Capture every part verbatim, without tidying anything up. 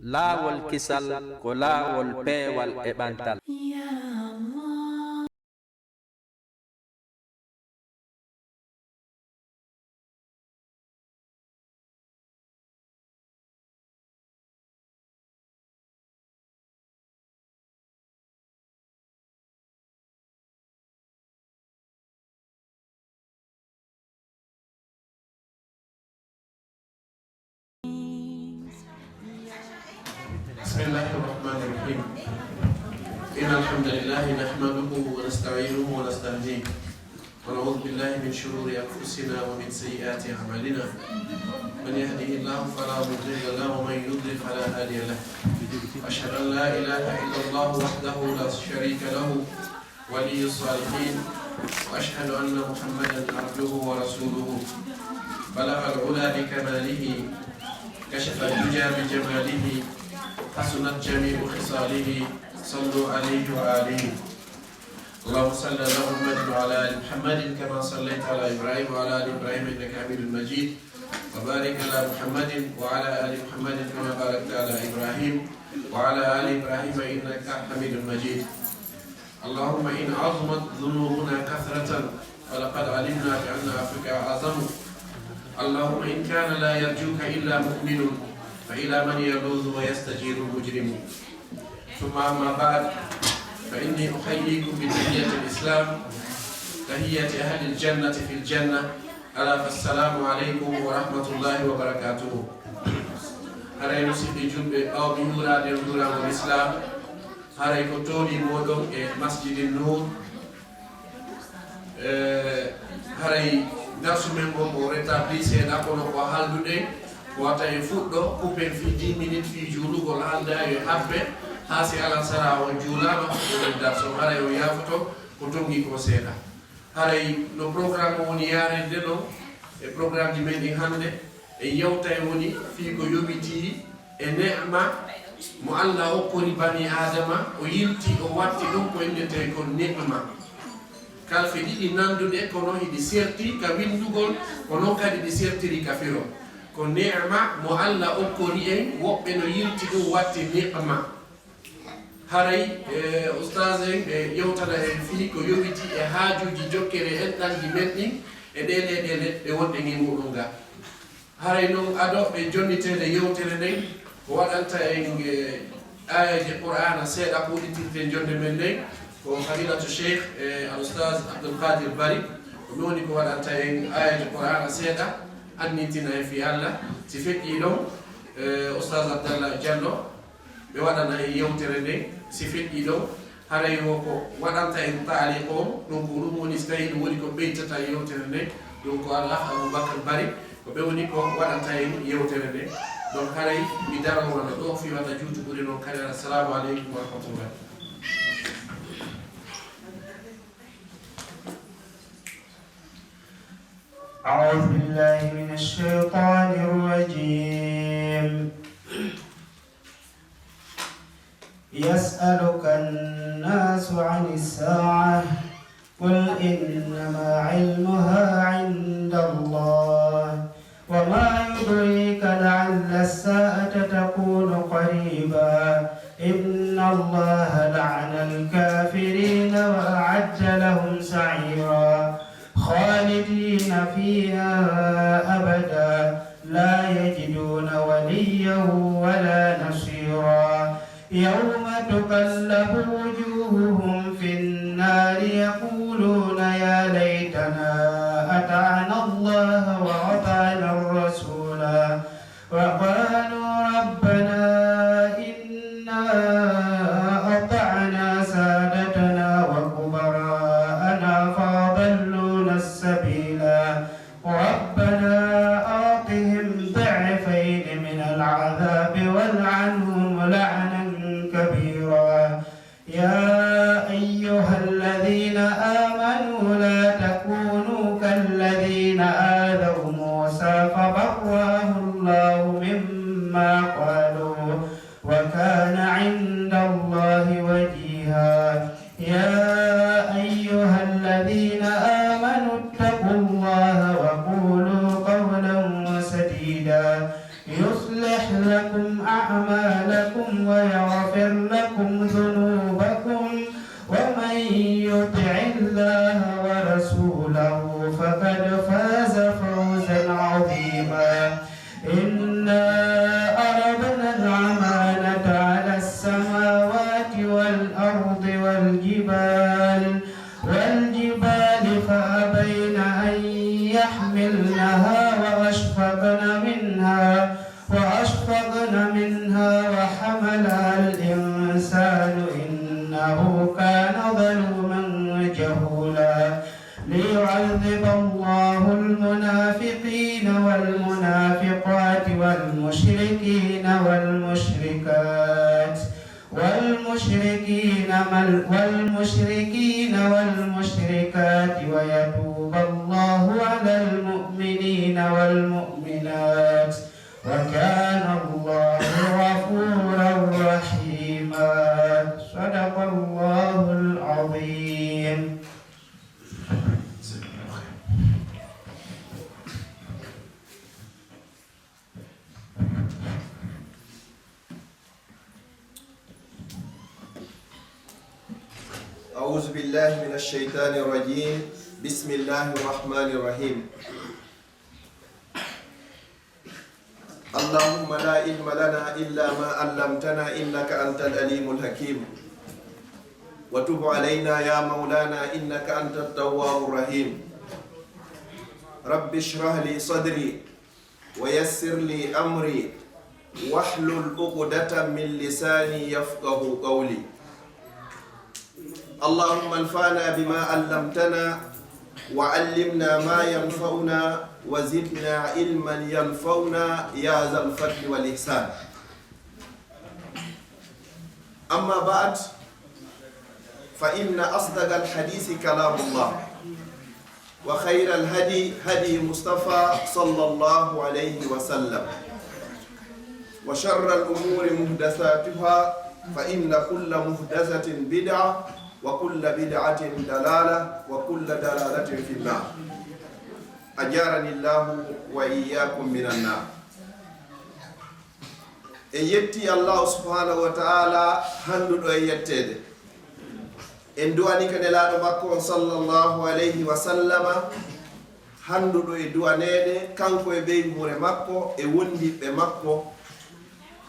Laawol kisal ko laawol peewal e ɓantal. بسم الله الرحمن الرحيم. إن الحمد لله نحمده ونستعينه ونستهديه، ونعوذ بالله من شرور أنفسنا ومن سيئات أعمالنا. من يهده الله فلا مضل له، ومن يضلل فلا هادي له. أشهد أن لا إله إلا الله وحده لا شريك له، ولي الصالحين، وأشهد أن محمدا عبده ورسوله، بلغ العلا بكماله، كشف الدجى بجماله، حسنت جميع خصاله، صلوا عليه وآله. اللهم صل على محمد وعلى آل محمد كما صليت على إبراهيم وعلى آل إبراهيم إنك حميد مجيد. وبارك على محمد وعلى آل محمد كما باركت على إبراهيم وعلى آل إبراهيم إنك حميد مجيد. اللهم إن عظمت ذنوبنا كثرة، ولقد علمنا بأن عفوك أعظم. اللهم إن كان لا يرجوك إلا مؤمن، فإلى من يلوذ ويستجير المجرم؟ ثم أما بعد، فإني أحييكم بتحية الإسلام، تحية أهل الجنة في الجنة، ألا فالسلام عليكم ورحمة الله وبركاته. Haray musidɓe julɓe, ɓaawo mi juuraade on juurangol Islam, haray ko tooɗii mooɗon e Masjidin Nuur. Eh, haray darsu men ngon mo rétabli seeɗa, kono ko haalduɗen, ko wata en fuɗɗo, kuppen fii dix minutes fii juulugol, haalda e habbe, haa si alansara on juulaama, fuɗɗoɗen darsu on. Haray on yaafoto ko tonngi ko seeɗa. Haray no programme o woni yaareede non, e programmeji men ɗin hannde, e yewtay woni fii ko yowitii e ne'ma mo Alla okkori bani Aadama, o yilti, o watti ɗum ko innetee kon ne'ma. Kalfe ɗiɗi nannduɗe, kono hiɗi serti ka winndugol, ko non kadi ɗi sertiri ka firo. Ko ne'ma mo Alla okkori en, woɓɓe no yilti ɗum watti ne'ma. Haray, eh, ustaas en ɓe yewtana en fii ko yowitii e haajuuji jokkere enɗanji men ɗin e ɗee leyɗeele ɗe wonɗen e muɗum ga. Haray non, ado ɓe jonniteede yewtere nden, ko waɗanta en, eh, aayeeje Qur'aana seeɗa ko udditirten jonnde men nden, ko Fadilatu Sheikh, eh, Al Ustaaz Abdul Qadir Bari, ko ɗum woni ko waɗanta en aayeeje Qur'aana seeɗa, annitina en fii Alla. Si feƴƴii ɗon, eh, Ustaaz Abdallah Diallo, ɓe waɗana en yewtere nden. Si feƴƴii ɗon, haray wo ko waɗanta en taaliq on, ɗum ko ɗum woni, si tawii ɗum woni ko ɓeytata e yewtere nden, ɗum ko Al Akh Abubakar Bari, ko ɓe woni ko waɗanta en yewtere nden. Donc haray mi darowano ɗo fii wata juutu ɓuri non kadi. Assalamu aleykum wa rahmatullah. أعوذ بالله من الشيطان الرجيم. يسألك الناس عن الساعة، قل إنما علمها عند الله، وما يدريك لعل الساعة تكون قريبا، إن الله لعن الكافرين وأعد لهم سعيرا، خالدين فيها أبدا، لا يجدون وليا ولا نصيرا. يوم تقلب وجوههم في النار يقولون يا ليتنا أطعنا الله وأطعنا الرسولا، وقالوا ربنا إنا أطعنا سادتنا وكبراءنا فأضلونا السبيلا. ربنا آتهم ضعفين من العذاب والعنهم لعنا كبيرا. يا أيها الذين آمنوا لا تكونوا كالذين آذوا موسى فبرأه الله مما قالوا، وكان عند الله وجيها. يا أيها الذين آمنوا اتقوا الله وقولوا قولا سديدا يصلح لكم أعمالكم لكم ويغفر لكم ذنوبكم، ومن يطع الله ورسوله فقد فاز فوزا عظيما. إنا عرضنا الأمانة على السماوات والأرض والجبال، والجبال فأبين أن يحملنها وأشفقن منها، وأشفقن منها وحملها الإنسان إنه كان ظلوما جهولا. ليعذب الله المنافقين والمنافقات والمشركين والمشركات والمشركين مل-، والمشركين والمشركات ويتوب الله على المؤمنين والمؤمنات، وكان الله غفورا رحيما. صدق الله العظيم. أعوذ بالله من الشيطان الرجيم. بسم الله الرحمن الرحيم. اللهم لا علم لنا إلا ما علمتنا إنك أنت العليم الحكيم. وتب علينا يا مولانا إنك أنت التواب الرحيم. رب اشرح لي صدري ويسر لي أمري واحلل عقدة من لساني يفقه قولي. اللهم انفعنا بما علمتنا وعلمنا ما ينفعنا وزدنا علما ينفعنا يا ذا الفضل والإحسان. أما بعد، فإن أصدق الحديث كلام الله، وخير الهدي هدي مصطفى صلى الله عليه وسلم، وشر الأمور محدثاتها، فإن كل محدثة بدعة، وكل بدعة ضلالة، وكل ضلالة في النار. أجارني الله وإياكم من النار. En yetti Allahu subhanahu wa ta'ala, handuɗo e yetteede. En du'ani ka Nelaaɗo makko on sallallahu alayhi wa sallama, handuɗo e du'aneede, kanko e ɓeynguure makko, e wondiɓɓe makko,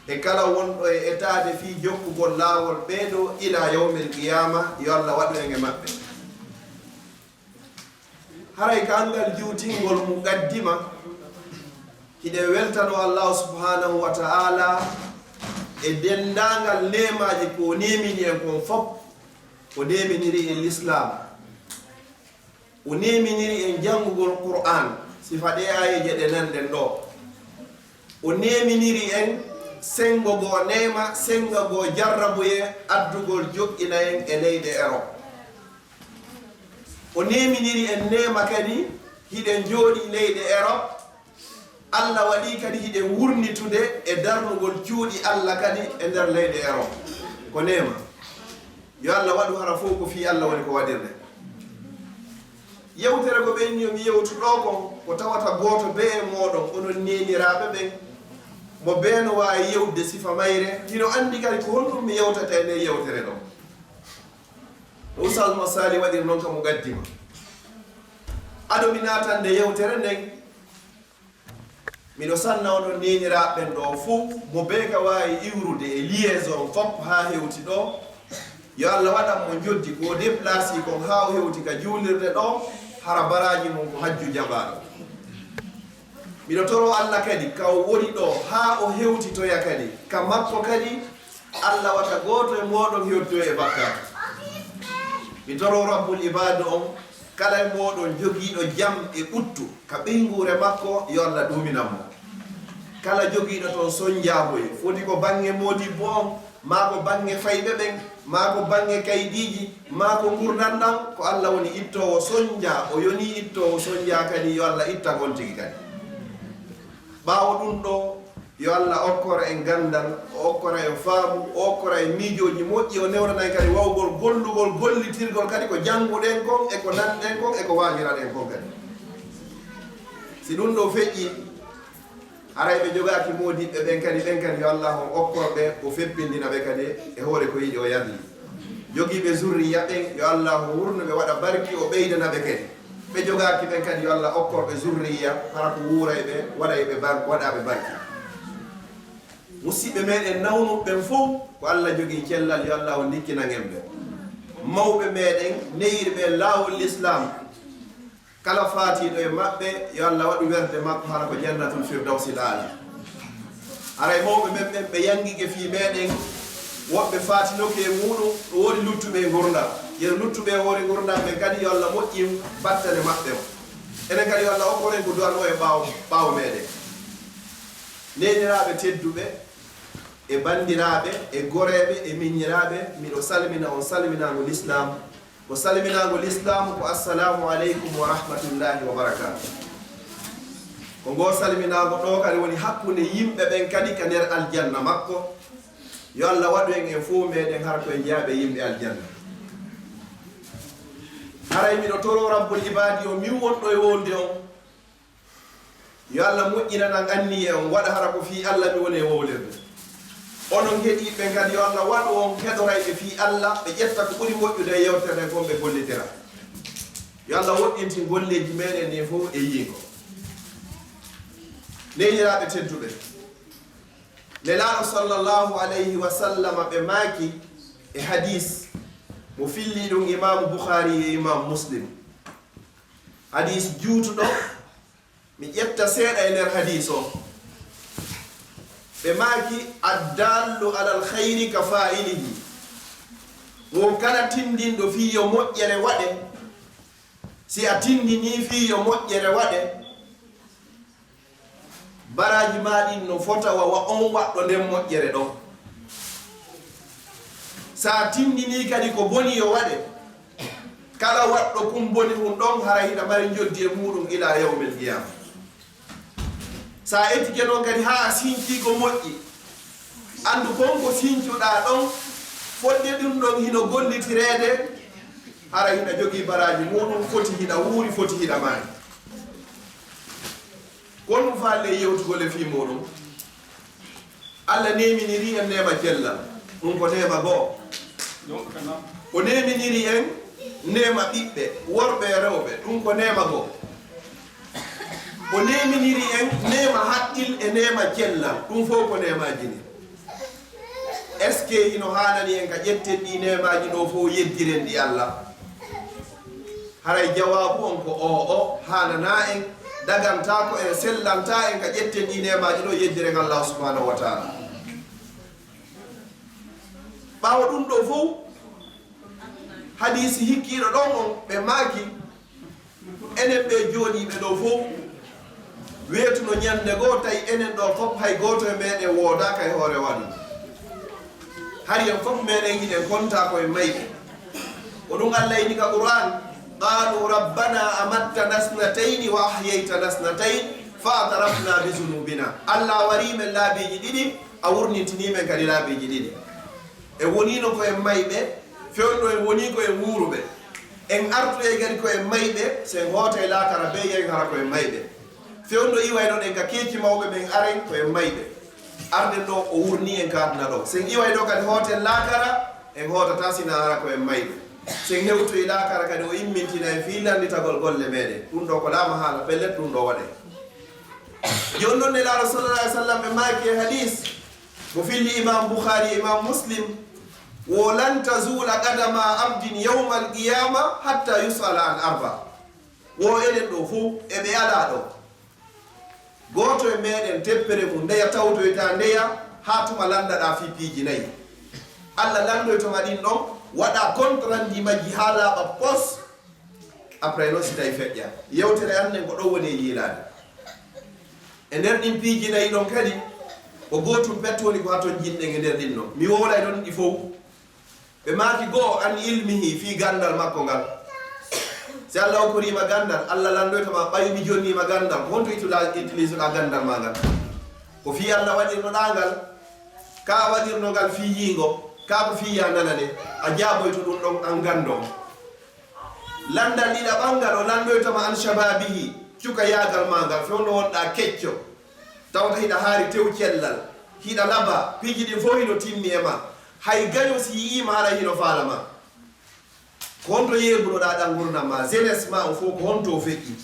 e kala wonɗo e etaade fii jokkugol laawol ɓeeɗo ila yawmil qiyaama, yo Allah waɗu en e maɓɓe. Haray ka anngal juutingol muqaddima, hiɗen weltano Allahu subhanahu wa ta'ala e denndaangal neemaaji ko o neemini en kon fof. O neeminiri en Lislaam, o neeminiri en janngugol Qur'aan, sifa ɗee aayeeje ɗe nanɗen ɗoo. O neeminiri en senngo goo neema, senngo goo jarrabuyee, addugol joɗɗina en e leyɗe Erop. O neeminiri en neema kadi, hiɗen jooɗii leyɗe Erop. Allah waɗii kadi hiɗen wurnitude e darnugol cuuɗi Allah kadi e nder leyɗe Erop. Ko neema. Yo Allah waɗu hara fof ko fii Allah woni ko waɗirde. Yewtere ko ɓenni yo mi yewtu ɗoo kon, ko tawata gooto bee e mooɗon, onon neeniraaɓe ɓen, mo bee no waawi yewtude sifa mayre, hino anndi kadi ko honɗum mi yewtata e nden yewtere ɗoo. No Oustaz Massaly waɗiri non ka muqaddima. Ado mi naatande yewtere nden, miɗo sanna onon neeniraaɓe ɓen ɗoo fow, mo bee ka waawi iwrude e liaison fof haa hewti ɗoo. Yo Allah waɗan mo njoddi ko o déplacé kon haa o hewti ka juulirde ɗoo, hara baraaji mum ko hajju jaɓaaɗo. Miɗo toroo Allah kadi ka o woni ɗoo haa o hewtitoya kadi ka makko kadi, Allah wata gooto e mooɗon hewtoyo e bakkaatu. Mi toroo Rabbul Ibaadu on, kala e mooɗon jogiiɗo jam e ɓuttu ka ɓeynguure makko, yo Allah duuminan mo. Kala jogiiɗo ton sonjaaboy, foti ko baŋŋe moodibbo on, maa ko baŋŋe fayɓe ɓen, maa ko baŋŋe kaydiiji, maa ko ngurndan ɗan, ko Allah woni ittoowo sonjaa, o yonii ittoowo sonjaa kadi, yo Allah ittan on tigi kadi. Ɓaawo ɗum ɗoo, yo Allah okkora en ganndal, o okkora en faamu, o okkora en miijooji moƴƴi, o newnana en kadi wawgol gollugol, gollitirgol kadi ko jannguɗen kon, e ko nanɗen kon, e ko waajiraɗen kon kadi. Si ɗum ɗoo feƴƴii, Haray ɓe jogaaki moodiɓɓe ɓen kadi, ɓen kadi yo Allah on okkor ɓe, o feppindina ɓe kadi e hoore ko yiɗi o yarli. Jogiiɓe zurriya ɓen, yo Allah o wurnu ɓe, waɗa barki, o ɓeydana ɓe kadi. Ɓe jogaaki ɓen kadi yo Allah okkor ɓe zurriya, hara ko wuuray ɓe, waɗay ɓe bar-, waɗa ɓe barki. Musiɓɓe meɗen nawnuɓe ɓen fow, ko Allah jogii cellal, yo Allah o ndikkinan en ɓe. Mawɓe meɗen neyiri ɓe laawol Lislaam, kala faatiiɗo e maɓɓe, yo Allah waɗu werde makko hara ko Jannatul Firdawsil Aala. Haray mawɓe men ɓen ɓe yangike fii meɗen, woɓɓe faatinoke e muuɗum, no woodi luttuɓe e ngurndan. Yeru luttuɓe e hoore ngurndan ɓen kadi, yo Allah moƴƴin battane maɓɓe on. Enen kadi yo Allah okkor en ko du'anoo e ɓaawo, ɓaawo meɗen. Neeniraaɓe tedduɓe, e banndiraaɓe, e goreeɓe, e miññiraaɓe, miɗo salmina on salminaango Lislaam. Ko salminaango Lislaam ko, Assalaamu aleykum wa rahmatullaahi wa barakaatuh. Ko ngoo salminaango ɗoo kadi woni hakkunde yimɓe ɓen kadi ka nder aljanna makko. Yo Allah waɗu en, en fow meɗen hara ko en jeyaaɓe yimɓe aljanna. Haray miɗo toroo Rabbul Ibaadi o min wonɗo e wowlde on. Yo Allah moƴƴinan an anniye on, waɗa hara ko fii Allah mi woni e wowlirde. Onon heɗiiɓe ɓen kadi, yo Allah waɗu on heɗorayɓe fii Allah, ɓe ƴetta ko ɓuri moƴƴude e yewtere nden kon ɓe gollitira. Yo Allah woɗɗintin golleeji meɗen ɗin fow e yiingo. Neeniraaɓe tedduɓe, Nelaaɗo sallallahu alayhi wa sallama ɓe maaki e hadiis mo filli ɗum Imaamu Bukhaari e Imaamu Muslim. Hadiis juutuɗo, mi ƴetta seeɗa e nder hadiis o. Ɓe maaki, "Addaallu alal khayri ka faa'ilihi." Wo kala tindinɗo fii yo moƴƴere waɗe, si a tindinii fii yo moƴƴere waɗe, baraaji maa ɗin no fota wa, wa on waɗɗo nden moƴƴere ɗon. Si a tindinii kadi ko boni yo waɗe, kala waɗɗo kun boni hun ɗon, hara hiɗa mari njoddi e muuɗum ilaa yawmil qiyaama. Si a etike non kadi haa a sincii ko moƴƴi, anndu kon ko sincuɗaa ɗon, fodde ɗum ɗon hino gollitireede, hara hiɗa jogii baraaji muuɗum, foti hiɗa wuuri, foti hiɗa maayi. Ko ɗum faalɗe yewtugol e fii muuɗum. Allah neeminirii en neema cellal, ɗum ko neema goo. O neeminiri en neema ɓiɓɓe, worɓe e rewɓe, ɗum ko neema goo. O neeminiri en neema haqqil e neema cellal, ɗum fow ko neemaaji ni. Est-ce que hino haanani en ka ƴetten ɗii neemaaji ɗoo fow yeddiren ɗi Allah? Haray jawaabu on ko oo, o haananaa en, dagantaako en, sellantaa en ka ƴetten ɗii neemaaji ɗoo yeddiren Allah subhanahu wa taala. Ɓaawo ɗum ɗoo fow, hadiisi hikkiiɗo ɗon on, ɓe maaki, enen ɓee jooɗiiɓe ɗoo fow, weetuno ñannde goo, tawi enen ɗoo fow hay gooto e meɗen woodaaka e hoore waɗu. Hari en fow meɗen hiɗen kontaa ko en mayɓe. Ko ɗum Allah inni ka Qur'aan, "Qaalu rabbana amattana snatayni wa ahyaytana snatayn fa atarafna bi zunubina." Allah a warii men laabiiji ɗiɗi, a wurnintinii men kadi laabiiji ɗiɗi. En woniino ko en mayɓe, fewndo en wonii ko en wuuruɓe. En artoyay kadi ko en mayɓe, si en hootay laakara bee yahin hara ko en mayɓe. Fewndo iwaynoɗen ka keeci mawɓe men aren ko en mayɓe. Arden ɗoo o wurnii en ka aduna ɗoo. Si en iway ɗoo kadi hooten laakara, en hootataa sinaa hara ko en mayɓe. Si en hewtoyi laakara kadi o immintina en fii lannditagol golle meɗen. Ɗum ɗoo ko laama haala pellet ɗum ɗoo waɗee. Jooni non Nelaaɗo sallallahu alayhi wa sallam ɓe maaki e hadiis, mo filli Imaam Bukhaari e Imaam Muslim, wo, "Lan tazuula qadama abdin yawmal qiyaama hatta yus'ala an arba." Wo enen ɗoo fow, e ɓe alaa ɗoo. Gooto e meɗen teppere mum ndeya tawtoyta ndeya haa tuma lanndaɗaa fii piiji nayi. Allah lanndoyto ma ɗin ɗon, waɗa kontarandi majji haa laaɓa pos. Après non si tawi feƴƴa. Yewtere an nden ko ɗon woni e yiilaade. E nder ɗin piiji nayi ɗon kadi, ko gootum pet woni ko haton jinɗen e nder ɗin ɗon. Mi wowlay ɗon ɗi fow. Ɓe maaki goo, an ilmihi, fii ganndal makko ngal. Si Allah okkorii ma ganndal, Allah lanndoyto ma, ɓay mi jonnii ma ganndal, ko honto itula-, utilisuɗaa ganndal maa ngal? Ko fii Allah waɗirnoɗaa ngal, kaa waɗirno ngal fii yiingo, kaa ko fii yaa nanane? A jaaboyto ɗum ɗon an ganndo on. Lanndal ɗiɗaɓal ngal, o lanndoyto ma an shababihi, cukayaagal maa ngal, fewndo wonɗaa kecco. Tawata hiɗa haari tew cellal, hiɗa laba, piiji ɗin fof hino timmi e ma. Hay gaño si yi'ii ma haray hino faala ma. Ko honto yeebunoɗaa ɗan ngurndan ma, jeunesse ma on fof ko honto o feƴƴi?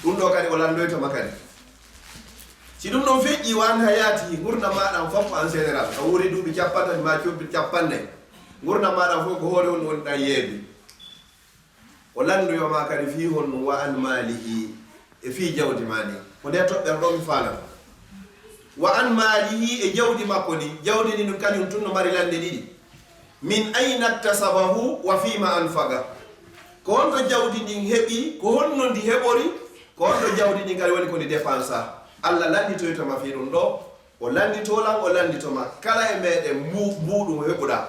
Ɗun ɗoo kadi o lanndoyto ma kadi. Si ɗun ɗon feƴƴii, wa an hayaati, ngurndan ma ɗan fof en général, a wuuri duuɓi cappanɗe tati ma coppi cappanɗe, ngurndan ma ɗan fof ko hoore honɗun woni ɗan yeebi. O lanndoyo ma kadi fii honɗun, wa an maalihi, e fii jawdi ma ndin. Ko nde toɓɓere ɗoo mi faalata. Wa an maalihi, e jawdi makko ndin. Jawdi ndin ɗun kañun tun no mari lannde ɗiɗi. Min ayna iktasabahu wa fiima anfaqa. Ko honto jawdi ndin heɓi, ko honno ndi heɓori, ko honto jawdi ndin kadi woni ko ndi dépensa. Allah lannditoyto ma fii ɗun ɗoo. O lannditoo lan, o lannditoo ma. Kala e meɗen mbu-, mbuuɗu mo heɓuɗaa.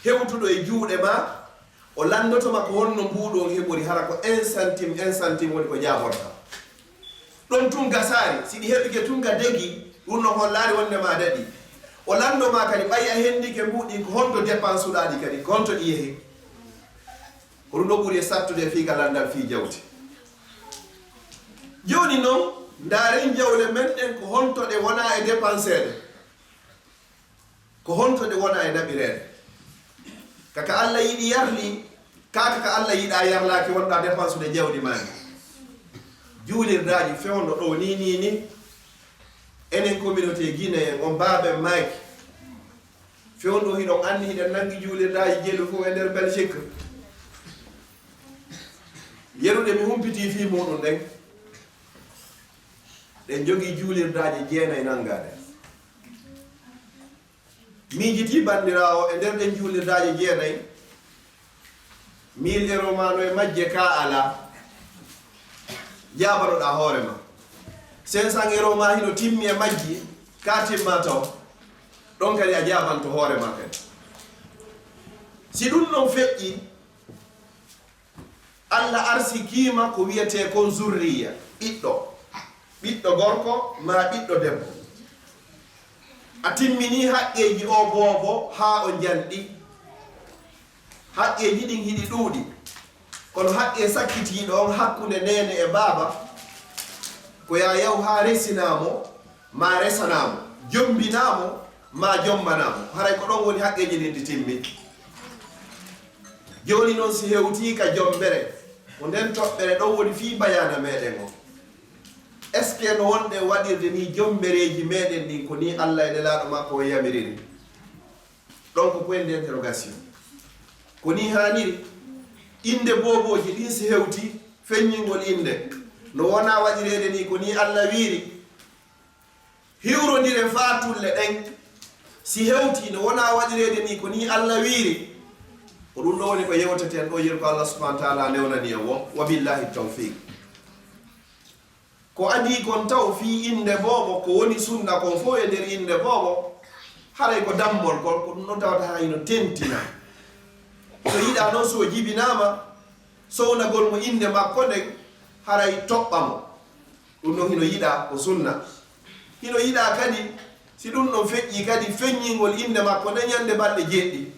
Hewtuɗo e juuɗe ma, o lanndoto ma ko honno mbuuɗu on heɓori, hara ko un centime, un centime woni ko jaaborta. Ɗon tun gasaari, si ɗi heɓike tun ka degi, ɗun no hollaali wonde ma daɗi. O lanndo ma kadi, ɓay a hendike mbuuɗi, ko honto dépense uɗaa ɗi kadi, ko honto ɗi yehi. Ko ɗun ɗoo ɓuri e sattude fii ka lanndal fii jawdi. Jooni non, ndaaren jawle men ɗen ko honto ɗe wonaa e dépenseede. Ko honto ɗe wona e naɓireede? Ka ka Alla yiɗi yarli, kaa ka ka Alla yiɗaa yarlaaki, wonɗaa dépensude jawdi maa ndin. Juulirdaaji fewndo ɗoo nii, nii, nii. Enen communauté Guinée en, on baaben maaki. Fewndo hiɗon anndi hiɗen nangi juulirdaaji jelu fof e nder Belgique. Yeru ɗe mi humpitii fii muuɗum ɗen, ɗen njogii juulirdaaji jeenay nangaaɗe. Miijitii banndiraawo, e nder ɗen juulirdaaji jeenay, mille euro maa no e majje kaa alaa, jaabanoɗaa hoore maa. Cinq cents euro maa hino timmi e majji, kaa timmaa taw, ɗon kadi a jaabanto hoore maa kadi. Si ɗun ɗon feƴƴii, Alla arsikii ma ko wi'etee kon zurriya, ɓiɗɗo, ɓiɗɗo gorko maa ɓiɗɗo debbo. A timminii haqqeeji oo boobo haa o njanɗi. Haqqeeji ɗin hiɗi ɗuuɗi, kono haqqee sakkitiiɗo on hakkunde neene e baaba, ko yaa yahu haa resinaa mo, maa resanaa mo, jommbinaa mo, maa jommbanaa mo. Haray ko ɗon woni haqqeeji ɗin ɗi timmi. Jooni non, si hewtii ka jommbere, ko nden toɓɓere ɗon woni fii bayaana meɗen on. Est-ce que no wonɗen waɗirde nii jommbereeji meɗen ɗin, ko nii Alla e Nelaaɗo makko on yamiriri? Ɗon ko point d'interrogation. Ko nii haaniri? Innde boobooji ɗin si hewtii, feññingol innde, no wonaa waɗireede nii, ko nii Alla wiiri? Hiwrondire faatulle ɗen, si hewtii, no wonaa waɗireede nii, ko nii Alla wiiri? Ko ɗun ɗoo woni ko yewteten ɗoo, yeru ko Alla subhaanahu wa ta'aalaa newnani en woo. Wa billaahi tawfiiq. Ko adii kon taw fii innde boobo, ko woni sunna kon fow e nder innde boobo, haray ko dammol kon, ko ɗun ɗon tawata haa hino tentina. So yiɗaa non, si o jibinaama, sownagol mo innde makko nden, haray toɓɓa mo. Ɗun ɗon hino yiɗaa, ko sunna. Hino yiɗaa kadi, si ɗun ɗon feƴƴii kadi, feññingol innde makko nden ñande balɗe jeeɗiɗi.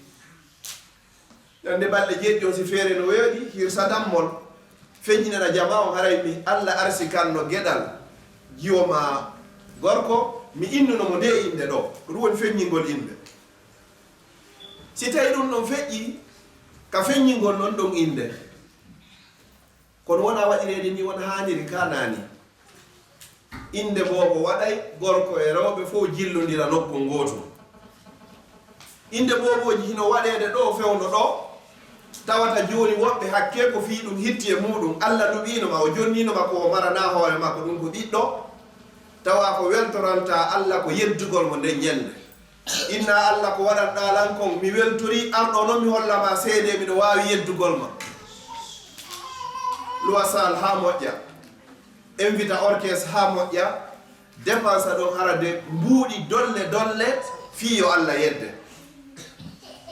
Ñande balɗe jeeɗiɗi on, si feere no weeɓi, hirsa dammol, feññinana jamaa on, haray mi Alla arsikanno geɗal jiwo maa gorko, mi innuno mo ndee innde ɗoo. Ko ɗun woni feññingol innde. Si tawii ɗun ɗon feƴƴii, ka feññingol non ɗon innde, kono wonaa waɗireede nii won haaniri ka naani. Innde boobo waɗay gorko e rewɓe fow jillondira nokku ngootu. Innde boobooji hino waɗeede ɗoo fewndo ɗoo, tawata jooni woɓɓe hakkee ko fii ɗun hitti e muuɗum, Alla luɓiino ma, o jonniino ma ko o maranaa hoore makko, ɗun ko ɓiɗɗo, tawa ko weltorantaa Alla ko yeddugol mo nden ñande. Inna Alla ko waɗanɗaa lan kon, mi weltorii, ar ɗoo non mi holla ma seedee miɗo waawi yeddugol ma. Luwa saal haa moƴƴa, invita orchestre haa moƴƴa, dépensa ɗon hara de mbuuɗi dolle dolle fii yo Alla yedde.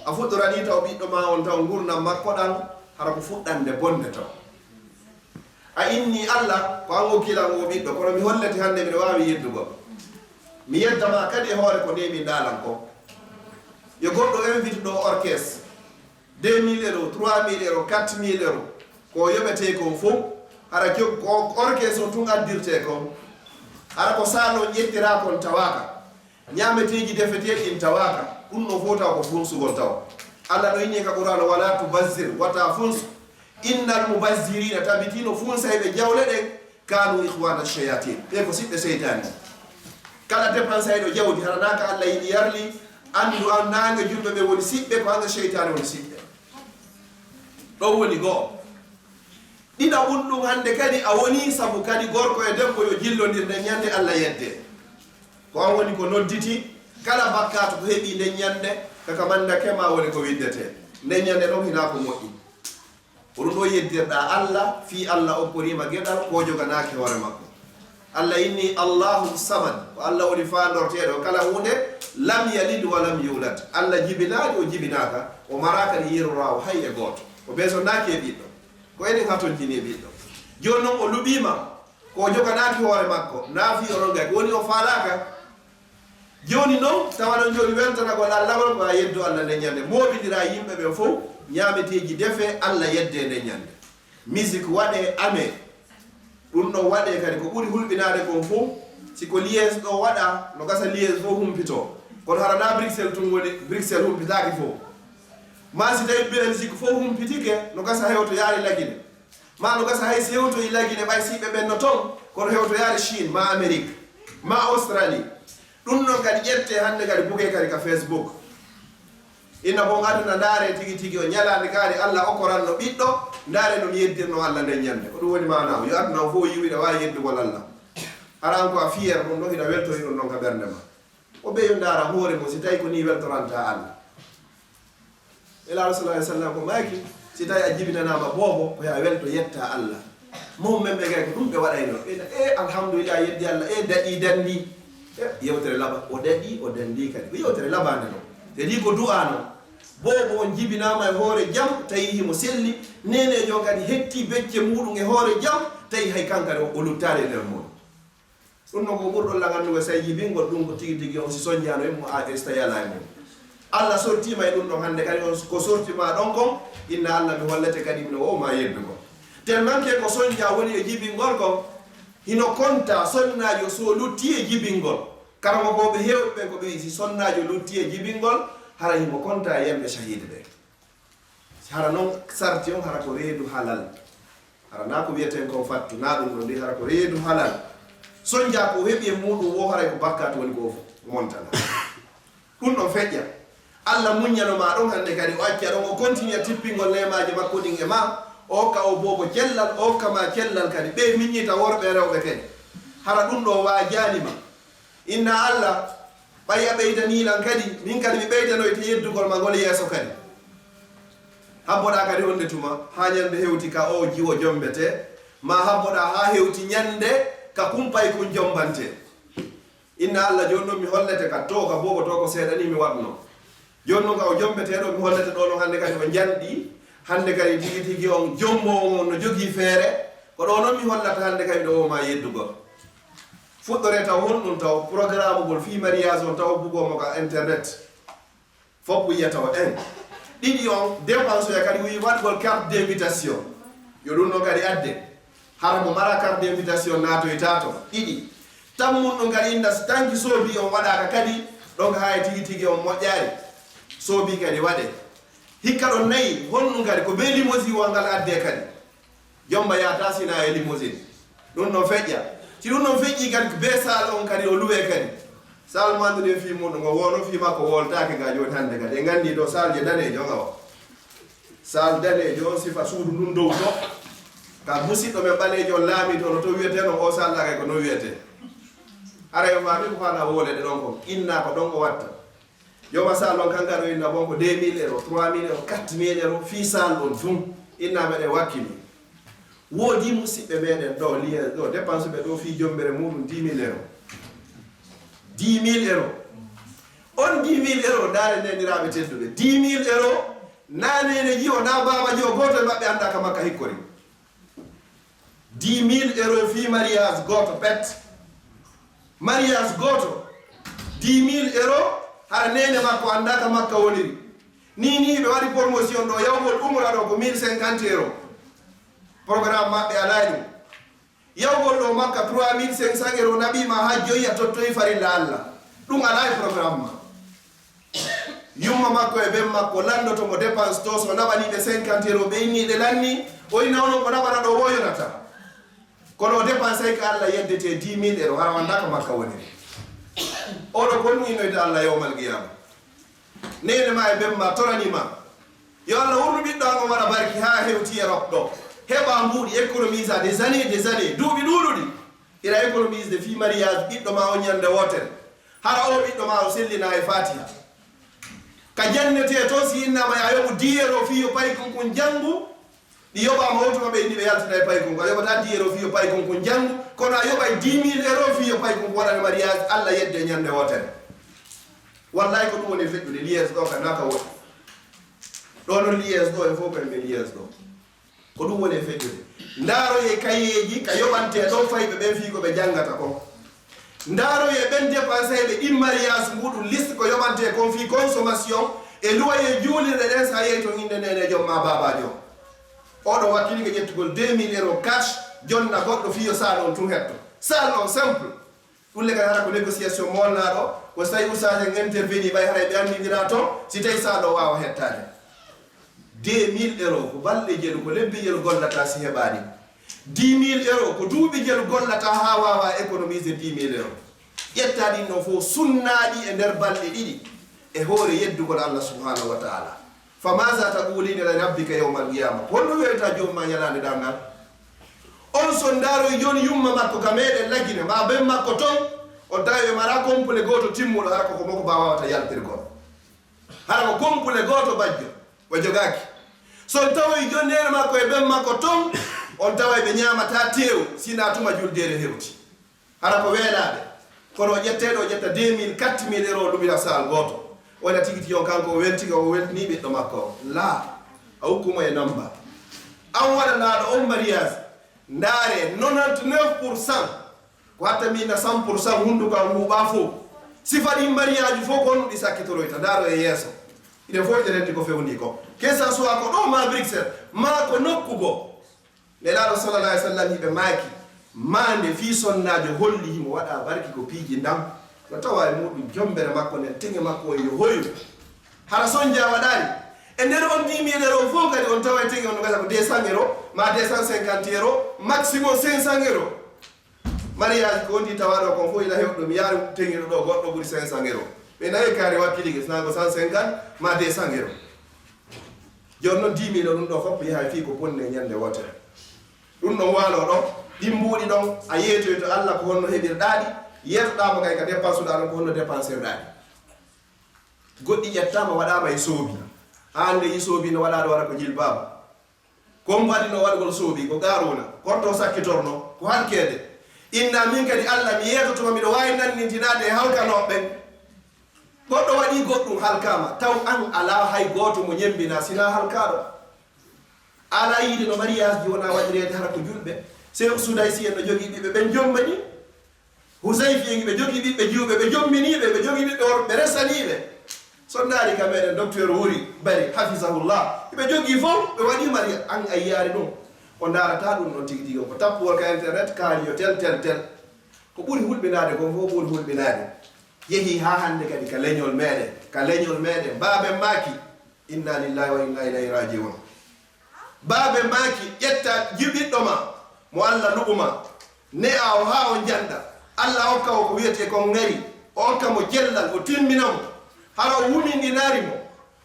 A fuɗɗoranii taw ɓiɗɗo maa on taw ngurndan makko ɗan hara ko fuɗɗande bonde taw. A innii Alla, ko an okki lan oo ɓiɗɗo, kono mi hollete hande miɗo waawi yeddugol. Mi yedda ma kadi e hoore ko neeminɗaa lan kon. Yo goɗɗo invite ɗoo orchestre, deux mille euros, trois mille euros, quatre mille euros, ko o yoɓetee kon fow, hara jog-, ko orchestre on tun addirtee kon. Hara ko saalon ƴettira kon tawaaka. Ñaameteeji defeteeɗi ɗin tawaaka. Ɗum no fota ko funsugol taw. Allah no inni ka Qur'an, "Wala tubazzir, wata funsu. Innal mubazzirina, tabitino funsayɓe jawle ɗen, kanu ikhwana shayatin." Ɓe ko siɓɓe seytaani. Kala dépensayɗo jawdi, hara naa ka Allah yiɗi yarli, andu an naange julɓe ɓe woni siɓɓe, ko hanga seytaane woni siɓɓe. Ɗon woni goo. Ɗiɗaɓun ɗum hannde kadi a wonii sabu kadi gorko e debbo yo jillondir nden ñannde Allah yedde. Ko an woni ko nodditi kala bakkaatu ko heɓii nden ñannde, kaka mannda kema woni ko widdetee. Nden ñannde ɗon hinaa ko moƴƴi. Ko ɗum ɗo yeddirɗaa Allah, fii Allah okkoriima geɗal ko joganaaki hoore makko. Allah inni Allahu Samad, ko Allah woni faandorteeɗo kala huunde, lam yalid wa lam yulad. Allah jibinaali, o jibinaaka, o maraaka ni yeroraawo hay e gooto. O beesondaaki e ɓiɗɗo. Ko enen hatonjini e ɓiɗɗo. Jooni non o luɓiima, ko o joganaaki hoore makko, naa fii onon gay, ko woni o faalaaka. Jooni non, tawa non jooni weltanagol Allah ngol ko a yeddo Allah nden ñande. Mooɓindiraa yimɓe ɓen fow, ñaameteeji defe, Allah yedde nden ñande. Musique waɗe, ame. Ɗum ɗon waɗe kadi ko ɓuri hulɓinaade kon fow, si ko liège ɗo waɗa, no gasa liège fow humpito. Kono hara naa Bruxelles tun woni, Bruxelles humpitaaki fow. Maa si tawi Belgique fow humpitike, no gasa hewto yaari Lagine. Maa no gasa hay si hewtoyi Lagine ɓay siɓɓe ɓen no ton, kono hewto yaari Chine, maa Amérique, maa Australie. Ɗum ɗon kadi ƴette hannde kadi buge kadi ka Facebook. Ina bon aduna ndaare tigi tigi o ñalaande kaari Allah okkoranno ɓiɗɗo, ndaare no mi yeddirno Allah nden ñande. Ko ɗum woni maanaa o. Yo aduna o fof yiwu hiɗa waawi yeddugol Allah. Hara an ko a fier ɗum ɗon, hiɗa weltori ɗum ɗon ka ɓernde ma. O ɓeyo ndaara hoore mum si tawi ko ni weltoranta Allah. Nelaaɗo sallallahu alaihi wasallam ko maaki, si tawi a jibinanaama boobo, ko yo a welto yetta Allah. Mawɓe men ɓe gay ko ɗum ɓe waɗayno. Ɓe na, "E alhamdulillah, yeddi Allah, e daɗi dandi." E yewtere laba, o daɗi, o dandi kadi. Ko yewtere labande no. Kadi ko du'a no. Boobo on jibinaama e hoore jam, tawi himo selli. Neneejo on kadi hetti becce muɗum e hoore jam, tawi hay kankadi o, o luttaade e nder muɗum. Ɗum no ko ɓurɗo lan anndugo say jibingol ɗum ko tigi tigi on si sonjaano e mum a esta yala e mum. Allah sortiima e ɗum ɗon hannde kadi on ko sortiima ɗon kon, inna Allah mi hollete kadi mino o ma yeddugo. Tellement que ko sonja woni e jibingol kon, hino konta sonnaajo so lutti e jibingol. Karamokooɓe heewɓe ɓen ko ɓe si sonnaajo lutti e jibingol, hara himo konta e yimɓe shahid ɓe. Hara non sarti on hara ko reedu halal. Hara naa ko wiyeten kon fattu, naa ɗum ɗon de, hara ko reedu halal. Sonja ko heɓi e muɗum wo haray ko bakkaatu woni ko montana. Ɗum ɗon feƴƴa. Allah muññano ma ɗon hannde kadi, o acca ɗon, o continue tippingol neemaaji makko ɗin e ma, o hokka o boobo cellal, o hokka ma cellal kadi. Ɓe miññita worɓe e rewɓe kadi. Hara ɗum ɗo waajaani ma. Inna Allah, ɓay a ɓeydanii lan kadi, min kadi mi ɓeydanoyte yeddugol ma ngol yeeso kadi. Habboɗaa kadi wonde tuma, haa ñande hewti ka o jiwo jombete, maa habboɗaa haa hewti ñande ka kumpay kun jombante. Inna Allah, jooni non mi hollete ka to, ka boobo to ko seeɗa ni mi waɗno. Jooni non ka o jombetee ɗo, mi hollete ɗo non hannde kadi o njanɗi, hannde kadi tigi tigi on jombo on no jogii feere, ko ɗo non mi hollata hannde kadi ɗo o ma yeddugol. Fuɗɗoree taw honɗum taw programme ngol fii mariage on taw bugoo mo ka internet. Fof wiya taw en. Ɗiɗi on dépense ya kadi wiyi waɗgol carte d'invitation. Yo ɗum ɗon kadi adde. Hara mo mara carte d'invitation naatoyta to. Ɗiɗi. Tammun ɗum kadi inda so tanki soobi on waɗaaka kadi ɗon haa e tigi tigi on moƴƴaari. Soobi kadi waɗe. Hikka ɗon nayi honɗum kadi ko be limousine wal ngal adde kadi. Jomba yaata sina e limousine. Ɗum ɗon feƴƴa. Si ɗum ɗon feƴƴi kadi, ko bee saal on kadi o luwe kadi. Saal mo annduɗen fii muɗum, o woono fii makko woltaake ga jooni hannde kadi. En nganndi ɗo saal je daneejo on awa. Saal daneejo on sifa suudu ndun dow to. Ka musiɗɗo men ɓaleejo on laamiiɗo no to wiyetee no o saal ɗaga ko no wiyetee. Hara yo maami ko faala wolede ɗon kon. Inna ko ɗon o watta. Yo ma saal on kan kadi o inna bon ko deux mille euros, trois mille euros, quatre mille euros fii saal on tun. Inna meɗen wakkili. Woodi musiɓɓe meɗen ɗo liye ɗo dépense ɓe ɗo fii jombere muɗum dix mille euros. Dix mille euros. On dix mille euros, ndaare ndendiraaɓe tedduɓe. Dix mille euros, naa neene jiwo, naa baaba jiwo, gooto e maɓɓe anndaa ka makka hikkori. Dix mille euros fii mariage gooto pet. Mariage gooto, dix mille euros, hara neene makko anndaa ka makka woniri. Ni, ni ɓe waɗi promotion ɗo, yawgol umra ɗo ko mille cinquante euros. Programme maɓɓe alaa e ɗum. Yawgol ɗo Makka trois mille cinq cents euro naɓi ma hajjoyi a tottoyi farilla Allah. Ɗum alaa e programme ma. Yumma makko e ben makko landoto mo dépense to, so naɓani ɓe cinquante euro ɓe inni ɗe lanni, o inna onon ko naɓana ɗo wo yonata. Kono o dépensay ka Allah yeddete dix mille euro, hara wanda ka Makka woni. Oɗo kon ni noyde Allah yawmal qiyama. Nene ma e ben ma torani ma. Yo Allah wurnu ɓiɗɗo an on waɗa barki ha hewti Europe ɗo. Heɓa mbuuɗi économise des années, des années, duuɓi ɗuuɗuɗi. Ila économise de fii mariage ɓiɗɗo ma o ñande wootere. Hara o ɓiɗɗo ma o sellina e Fatiha. Ka jannete toon si innama ya yoɓu dix euro fii yo paykun kun janngu. Ɗi yoɓama o tuma ɓe inni ɓe yaltina e paykun kun. A yoɓata dix euro fii yo paykun kun janngu. Kono a yoɓay dix mille euro fii yo paykun kun waɗane mariage Allah yedde ñande wootere. Wallahi ko ɗum woni e feƴƴude Liège ɗo ka naka woni. Ɗo no Liège ɗo e fof ko en ɓe Liège ɗo. Ko ɗum woni e feƴƴude. Ndaaroyee kayeeji ka yoɓantee ɗon fayɓe ɓen fii ko ɓe janngata kon. Ndaaroyee ɓen dépenseyɓe ɗin mariage muɗum liste ko yoɓantee kon fii consommation e luwayee juulirɗe ɗen, so a yehi ton innde neeneejo ma baabaajo. Oɗo wakkili ko ƴettugol deux mille euros cash, jonna goɗɗo fii yo saal on tun hetto. Saal on simple. Ɗum le kadi hara ko négociation molnaaɗo, ko so tawi ustaas en interveni ɓay haray ɓe anndindira toon, si tawi saal o waawa hettaade. Deux mille euros ko balɗe jeɗu, ko lebbi jeɗu gollata si heɓaani. Dix mille euros ko duuɓi jeɗu gollata haa waawa économiser dix mille euros. Ƴetta ɗin ɗon fof sunnaaɗi e nder balɗe ɗiɗi e hoore yeddugol Allah subhanahu wa taala. Fa maza taqulina li rabbika yawmal qiyama? Ko honɗum welata joomum ma ñalaande darngal? On so ndaaroy jooni yumma makko ka meɗen Lagine, ma ben makko ton, on tawi ɓe mara complet gooto timmuɗo, hara ko ko moko ba wawata yaltirgol. Hara ko complet gooto bajjo, o jogaaki. So on tawoy jooni neene makko e ben makko ton, on taway ɓe ñaamata teew, sina tuma juldeere hewti. Hara ko weelaaɓe. Kono o ƴetteeɗo, o ƴetta deux mille, quatre mille euros, o lumira saal gooto. Wona tigi tigi on kanko o weltike, o weltini ɓiɗɗo makko o. Laa, a hokku mo e namba. An waɗanaaɗo on mariage, ndaare nonante-neuf pour cent, ko hatta mi inna cent pour cent hunnduko an huuɓa fof. Sifa ɗin mariage fof ko honɗum ɗi sakkitoroyta, ndaaro e yeeso. Ine fof ɓe renndi ko fewndi ko. Que ça soit ko ɗo ma Bruxelles, ma ko nokku goo. Nelaaɗo sallallahu alayhi wa sallam hiɓe maaki, maande fii sonnaajo holli himo waɗa barki ko piiji ndam. No tawa e muɗum jombere makko nden, teŋe makko on yo hoyu. Hara sonja waɗaani. E nder on dix mille euros fof kadi on tawa e teŋe on no gasa ko deux cents euros, ma deux cent cinquante euros, maximum cinq cents euros. Mariage ko wondi tawaɗo kon fof ila hewɗo mi yaari teŋe ɗo goɗɗo ɓuri cinq cents euros. Ɓe nawi kaari wakkilike, sina ko cent cinquante ma deux cents euros. Jooni noon dix mille ɗum ɗo fof yahay fii ko bonni e ñande wootere. Ɗum ɗon waalo ɗo, ɗin mbuuɗi ɗon, a yeetoyto Allah ko honno heɓirɗaa ɗi, yeetoɗaa mo kay ka dépenseuɗaa ɗon ko honno dépensirɗaa ɗi. Goɗɗi ƴettaama waɗaama e soobi. Aan nde yi soobi no waɗaa ɗo waɗa ko jilbaaba. Ko mbo adino waɗugol soobi, ko Qaaruuna. Korto sakkitorno, ko halkeede. Inna min kadi Allah mi yeetoto miɗo waawi nanndintinaade e halkanooɓe ɓen. Goɗɗo waɗii goɗɗum halkaama, taw aan alaa hay gooto mo ñemmbinaa sinaa halkaaɗo. Alaa yiide no mariage ji wonaa waɗireede hara ko julɓe. Seeku Sudaysi en no jogii ɓiɓɓe ɓen jommanii. Husayfi en ɓe jogii ɓiɓɓe jiwɓe, ɓe jomminiiɓe, ɓe jogii ɓiɓɓe worɓe, ɓe resaniiɓe. So ndaari ka meɗen docteur Wuri Bari, hafisahullah. Ɓe jogii fof, ɓe waɗii mariage. Aan a yiyaari ɗum. O ndaarataa ɗum ɗon tigi tigi. Ko tappuwol ka internet, kaari yo tel, tel, tel. Ko ɓuri hulɓinaade kon fof ɓuri hulɓinaade. Yehii haa hannde kadi ka leñol meɗen, ka leñol meɗen. Baaben maaki, inna lillahi wa inna ilayhi raji'un. Baabe maaki, ƴetta jiɓiɗɗo ma, mo Allah luɓu ma, ne'a o haa o njannda. Allah hokka o ko wiyetee kon ngari, o hokka mo cellal, o timmina mo. Hara o wumindinaari mo,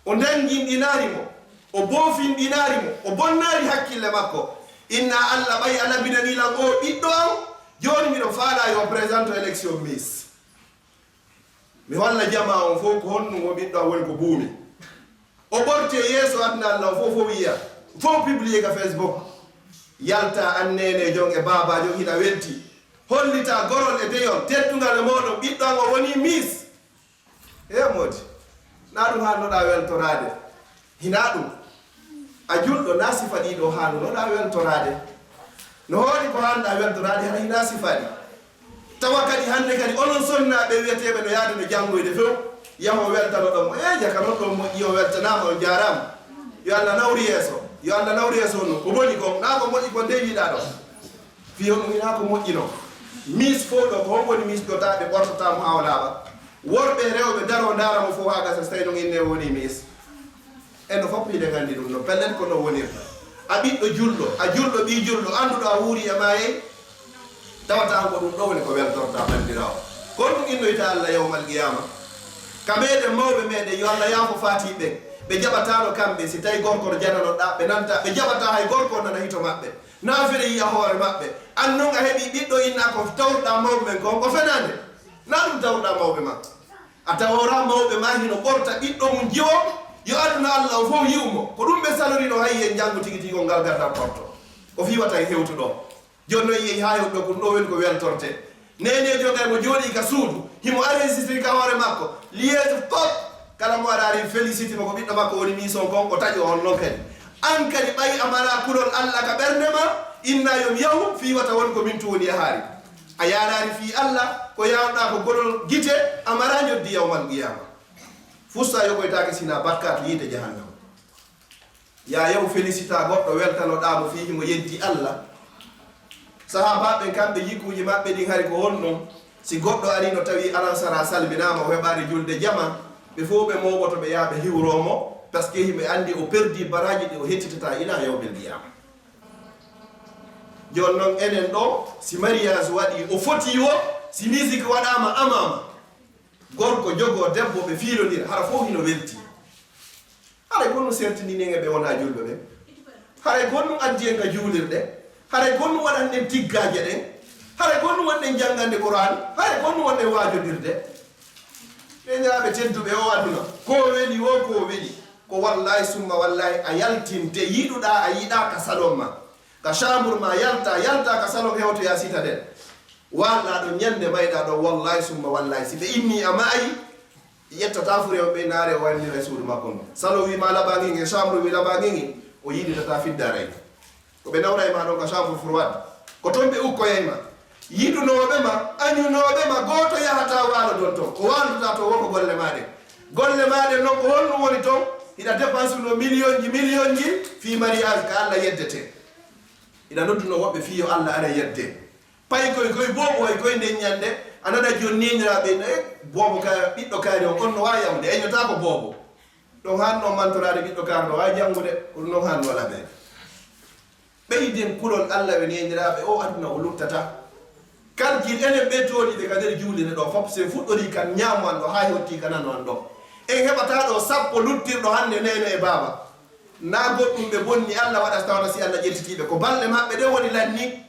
o ndannginɗinaari mo, o boofindinaari mo, o bonnaari hakkille makko. Inna Allah ɓay a labinanii lan oo ɓiɗɗo an, jooni miɗo faalaa yo o présente élection Miss. Mi holla jamaa on fof ko honɗum o ɓiɗɗo am woni ko buumi. O ɓorti e yeeso aduna Allah o fof fof yiya. Fof publié ka Facebook. Yalta an neeneejo on e baabaajo on hiɗa welti. Hollita gorol e deyol, teddungal e mooɗon, ɓiɗɗo am o wonii Miss. He moodi. Na ɗum haannoɗaa weltoraade. Hinaa ɗum. A julɗo, na sifa ɗii ɗoo haanunoɗaa weltoraade. No hooɗi ko haanɗaa weltoraade, hara hinaa sifa ɗi. Tawa kadi hannde kadi onon sonnaaɓe wiyeteeɓe no yaade no janngoyde few, yaho weltanoɗon mo. Ee, jaka non ɗon moƴƴi, o weltanaama, on jaaraama. Yo Allah nawru yeeso. Yo Allah nawru yeeso on. Ko boni kon, na ko moƴƴi kon dey wiɗaa ɗon. Fiyo ɗum hinaa ko moƴƴi non. Miis fof ɗo, ko honɗum woni miis ɗo, tawa ɓe ɓortata mo haa o laaɓa? Worɓe e rewɓe daroo ndaara mo fof haa gasa, so tawii noon inne o wonii miis. En ɗo fof hiɗen anndi ɗum no, pellet ko no wonirta. A ɓiɗɗo julɗo, a julɗo, ɓii julɗo, annduɗo a wuuri e maayey, tawata ko ɗum ɗo woni ko weltorta banndiraawo. Ko ɗum innoyta Allah yawmal qiyaama. Ka meɗen mawɓe meɗen, yo Allah yaafo faatiiɓe ɓen, ɓe jaɓataano kamɓe, si tawi gorko no janano ɗa, ɓe nanta, ɓe jaɓata hay gorko nana hito maɓɓe. Naafere yiya hoore maɓɓe. An non a heɓi ɓiɗɗo inna ko tawruɗa mawɓe men kon, ko fenaande. Na ɗum tawruɗa mawɓe ma. A tawora mawɓe ma hino ɓorta ɓiɗɗo mum jiwo, yo aduna Allah o fof yi'u mo. Ko ɗum ɓe salorino hay yen janngo tigi tigi on ngal gardam ɓorto. Ko fii wata en hewtu ɗo. Jooni non yehi haa hewtu ɗo, ko ɗum ɗo woni ko weltorte. Neneejo ngal mo jooɗii ka suudu, himo enregistré ka hoore makko. Liyeeso fof, kala mo araari félicité mo ko ɓiɗɗo makko woni miis on kon, o taƴo on non kadi. An kadi ɓay a mara kulol Allah ka ɓernde ma, inna yo mi yahu, fii wata won ko min tun woni yahaari. A yaaraari fii Allah, ko yaaruɗaa ko golol gite, a mara njoddi yawmal qiyaama. Fusta yoɓoytaake sina bakkaat yiite jahannama. Yaa yahu félicita goɗɗo, weltanoɗaa mo fii himo yeddi Allah. Sahaabaaɓe ɓen kamɓe jikkuuji maɓɓe ɗin hari ko honɗum? Si goɗɗo arii no tawi alansara salminaama, o heɓaali julde jama, ɓe fof ɓe mooɓoto ɓe yaha ɓe hiwroo mo, parce que himo anndi o perdii baraaji ɗi o hettitata ilaa yawmil qiyaama. Jooni non enen ɗo, si mariage waɗii, o fotii o, si musique waɗaama amaama, gorko jogoo debbo ɓe fiilondira, hara fof hino weltii. Haray ko honɗum sertini en e ɓe wonaa julɓe ɓen? Haray ko honɗum addi en ka juulirɗe? Haray ko honɗum waɗani en tiggaaje ɗen? Haray ko honɗum woni en janngande Qur'aan? Haray ko honɗum woni en waajodirde? Neeniraaɓe tedduɓe, o aduna, ko weli o, ko weli, ko wallaahi summa wallaahi a yaltinte, yiɗuɗaa a yiɗaa, ka salon ma, ka chambre ma, yalta, yalta ka salon hewtoyaa Citadelle. Waalɗaa ɗon, ñannde mayɗaa ɗon, wallaahi summa wallaahi, si ɓe innii a maayi, ƴettataa fure on ɓe naare o wannira e suudu makko ndun. Salon wii ma laɓaa ngin, e chambre wii laɓaa ngin, o yiɗitataa fiddaara e. Ko ɓe nawra e ma ɗon ka chambre froide, ko ton ɓe ukkoyay ma. Yiɗunooɓe ma, añunooɓe ma, gooto yahataa waalodon ton. Ko waalotaa ton woo ko golle maa ɗen. Golle maa ɗen non, ko honɗum woni ton? Hiɗa dépense no millionji, millionji fii mariage ka Allah yeddetee. Hiɗa nodduno woɓɓe fii yo Allah ara yedde. Pay koy, koy boobo, way koy nden ñande, a nana jooni neeniraaɓe, e boobo ka, ɓiɗɗo kaari on, on no waawi yahude, eñotaa ko boobo. Ɗon haanno mantoraade ɓiɗɗo kaari, no waawi janngude, ko ɗum ɗon haanno laɓeede. Ɓeyden kulol Allah, ɓe neeniraaɓe, o aduna o luttata. Calcul enen ɓe tooniiɓe ka nder juulirde ɗo fof, si en fuɗɗorii kan ñaamo an ɗo, haa hewtii ka nano an ɗo. En heɓataa ɗo sappo luttirɗo hannde neene e baaba. Naa goɗɗum ɓe bonni Allah waɗa tawata si Allah ƴettitii ɓe. Ko balɗe maɓɓe ɗen woni lanni.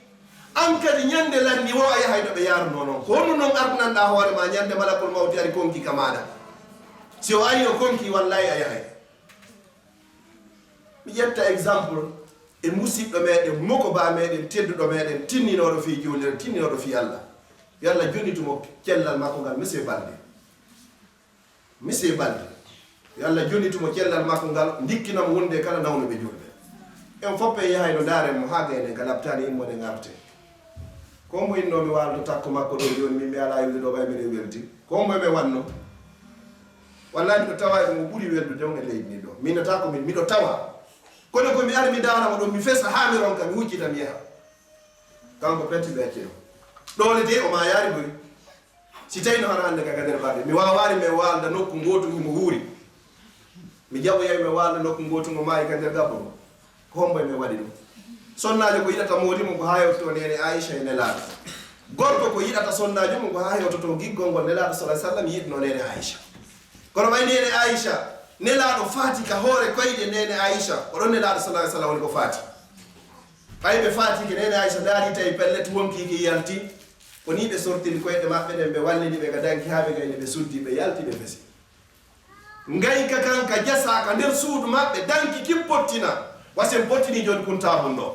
An kadi ñande lanni woo a yahay no ɓe yaarunoo non. Ko honɗum non ardinanɗaa hoore maa ñande malakul mawti ari konki ka maaɗa? Si o arii o konki, wallaahi a yahay. Mi ƴetta exemple e musiɗɗo meɗen, mokobaa meɗen, tedduɗo meɗen, tinninooɗo fii juulirde, tinninooɗo fii Allah. Yo Allah jonnitu mo cellal makko ngal, Monsieur Balde. Monsieur Balde, yo Allah jonnitu mo cellal makko ngal, ndikkina mo wonde kala nawnuɓe julɓe. En fof en yahayno ndaaren mo haa gayne ka labtaani, immoɗen arten. Ko mbo innoo mi waaldo takko makko ɗo jooni, min mi alaa iwde ɗo, ɓay miɗen welti. Ko mbo e men wanno? Wallaahi miɗo tawa e mo ɓuri weldude on e leydi ndi ɗo. Miinata ko min, miɗo tawa. Kono ko mi ari mi daara mo ɗo, mi fesa haa mi ronka, mi huccita mi yaha. Kanko penti ɓe accino. Ɗoole de o maayaari boy. Si tawi no hano hannde ka Kader Balde, mi waawaali mi waalda nokku ngootu himo wuuri. Mi jaɓoyay mi waalda nokku ngootu mo maayi ka nder gabbo ngo. Ko hombo e men waɗi ɗum? Sonnaajo ko yiɗata moodi mum ko haa hewtoo neene Aisha e Nelaaɗo. Gorko ko yiɗata sonnaajo mum ko haa hewtotoo giggol ngol Nelaaɗo sallallahu alaihi wasallam yiɗnoo neene Aisha. Kono ɓay neene Aisha, Nelaaɗo faati ka hoore koyɗe neene Aisha, ko ɗon Nelaaɗo sallallahu alaihi wasallam woni ko faati. Ɓay ɓe faatiike, neene Aisha ndaari tawi pellet wonkii ki yalti. Ko nii ɓe sortiri koyɗe maɓɓe ɗen, ɓe wallini ɓe ka danki haa ɓe gayni ɓe suddi, ɓe yalti, ɓe fesi. Ngayka kan ka jasaa ka nder suudu maɓɓe, danki kin pottina. Wasen pottini jooni kun taabun ɗo.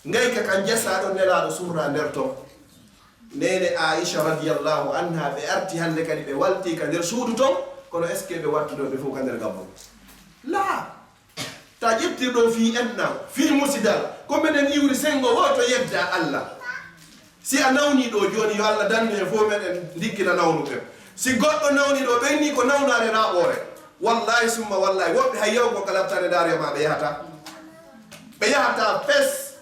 Ngayka kan jasaa ɗon Nelaaɗo surraa nder ton. Neene Aisha radiyallahu anha, ɓe arti hannde kadi ɓe walti ka nder suudu ton, kono est-ce que ɓe wattuɗo ɓe fof ka nder gabbo? Laa. Ta ƴettir ɗo fii enɗan, fii musidal, ko menen iwri senngo wooto yedda Allah. Si a nawni ɗo jooni, yo Allah dandu en fof meɗen ndikkina nawnuɓe. Si goɗɗo nawni ɗo, ɓenni ko nawnaare raɓoore. Wallahi summa wallahi, woɓɓe hay yaw ko ka laftare ndaare ma ɓe yahata. Ɓe yahata fes.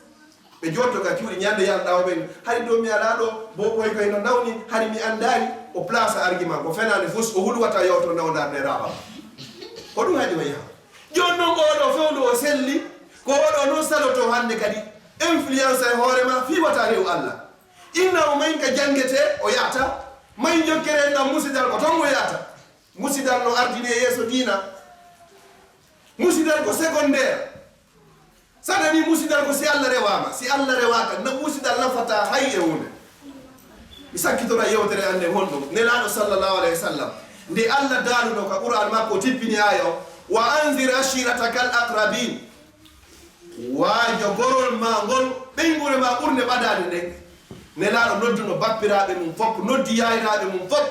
Ɓe jotto ka cuuɗi ñande yalɗa o ɓen, hari dow mi alaa ɗo, bo ɓoy koy no nawni, hari mi andaari. O place argument ko fenaande fus, o hulwata yewto nawndar nde raɓa. Ko ɗum haɗi o yaha. Jooni non oɗo fewndo o selli, ko oɗo non saloto hannde kadi. Influence e hoore ma, fii wata rew Allah. Inna o mayin ka janngetee, o yahata. Mayin jokkere en ɗan musidal ko ton o yahata. Musidal no ardini e yeeso diina. Musidal ko secondaire. Saɗa ni musidal ko si Allah rewaama. Si Allah rewaaka, na musidal nafata hay e huunde. Mi sakkitora yewtere an nde honɗum. Nelaaɗo sallallahu alayhi wa sallam. Nde Allah daaluno ka Qur'an makko tippini aya o, "Wa anzir ashiratakal aqrabin." Waajo gorol ma ngol, ɓeynguure ma ɓurnde ɓadaade nden. Nelaaɗo nodduno bappiraaɓe mum fof, noddi yaayiraaɓe mum fof.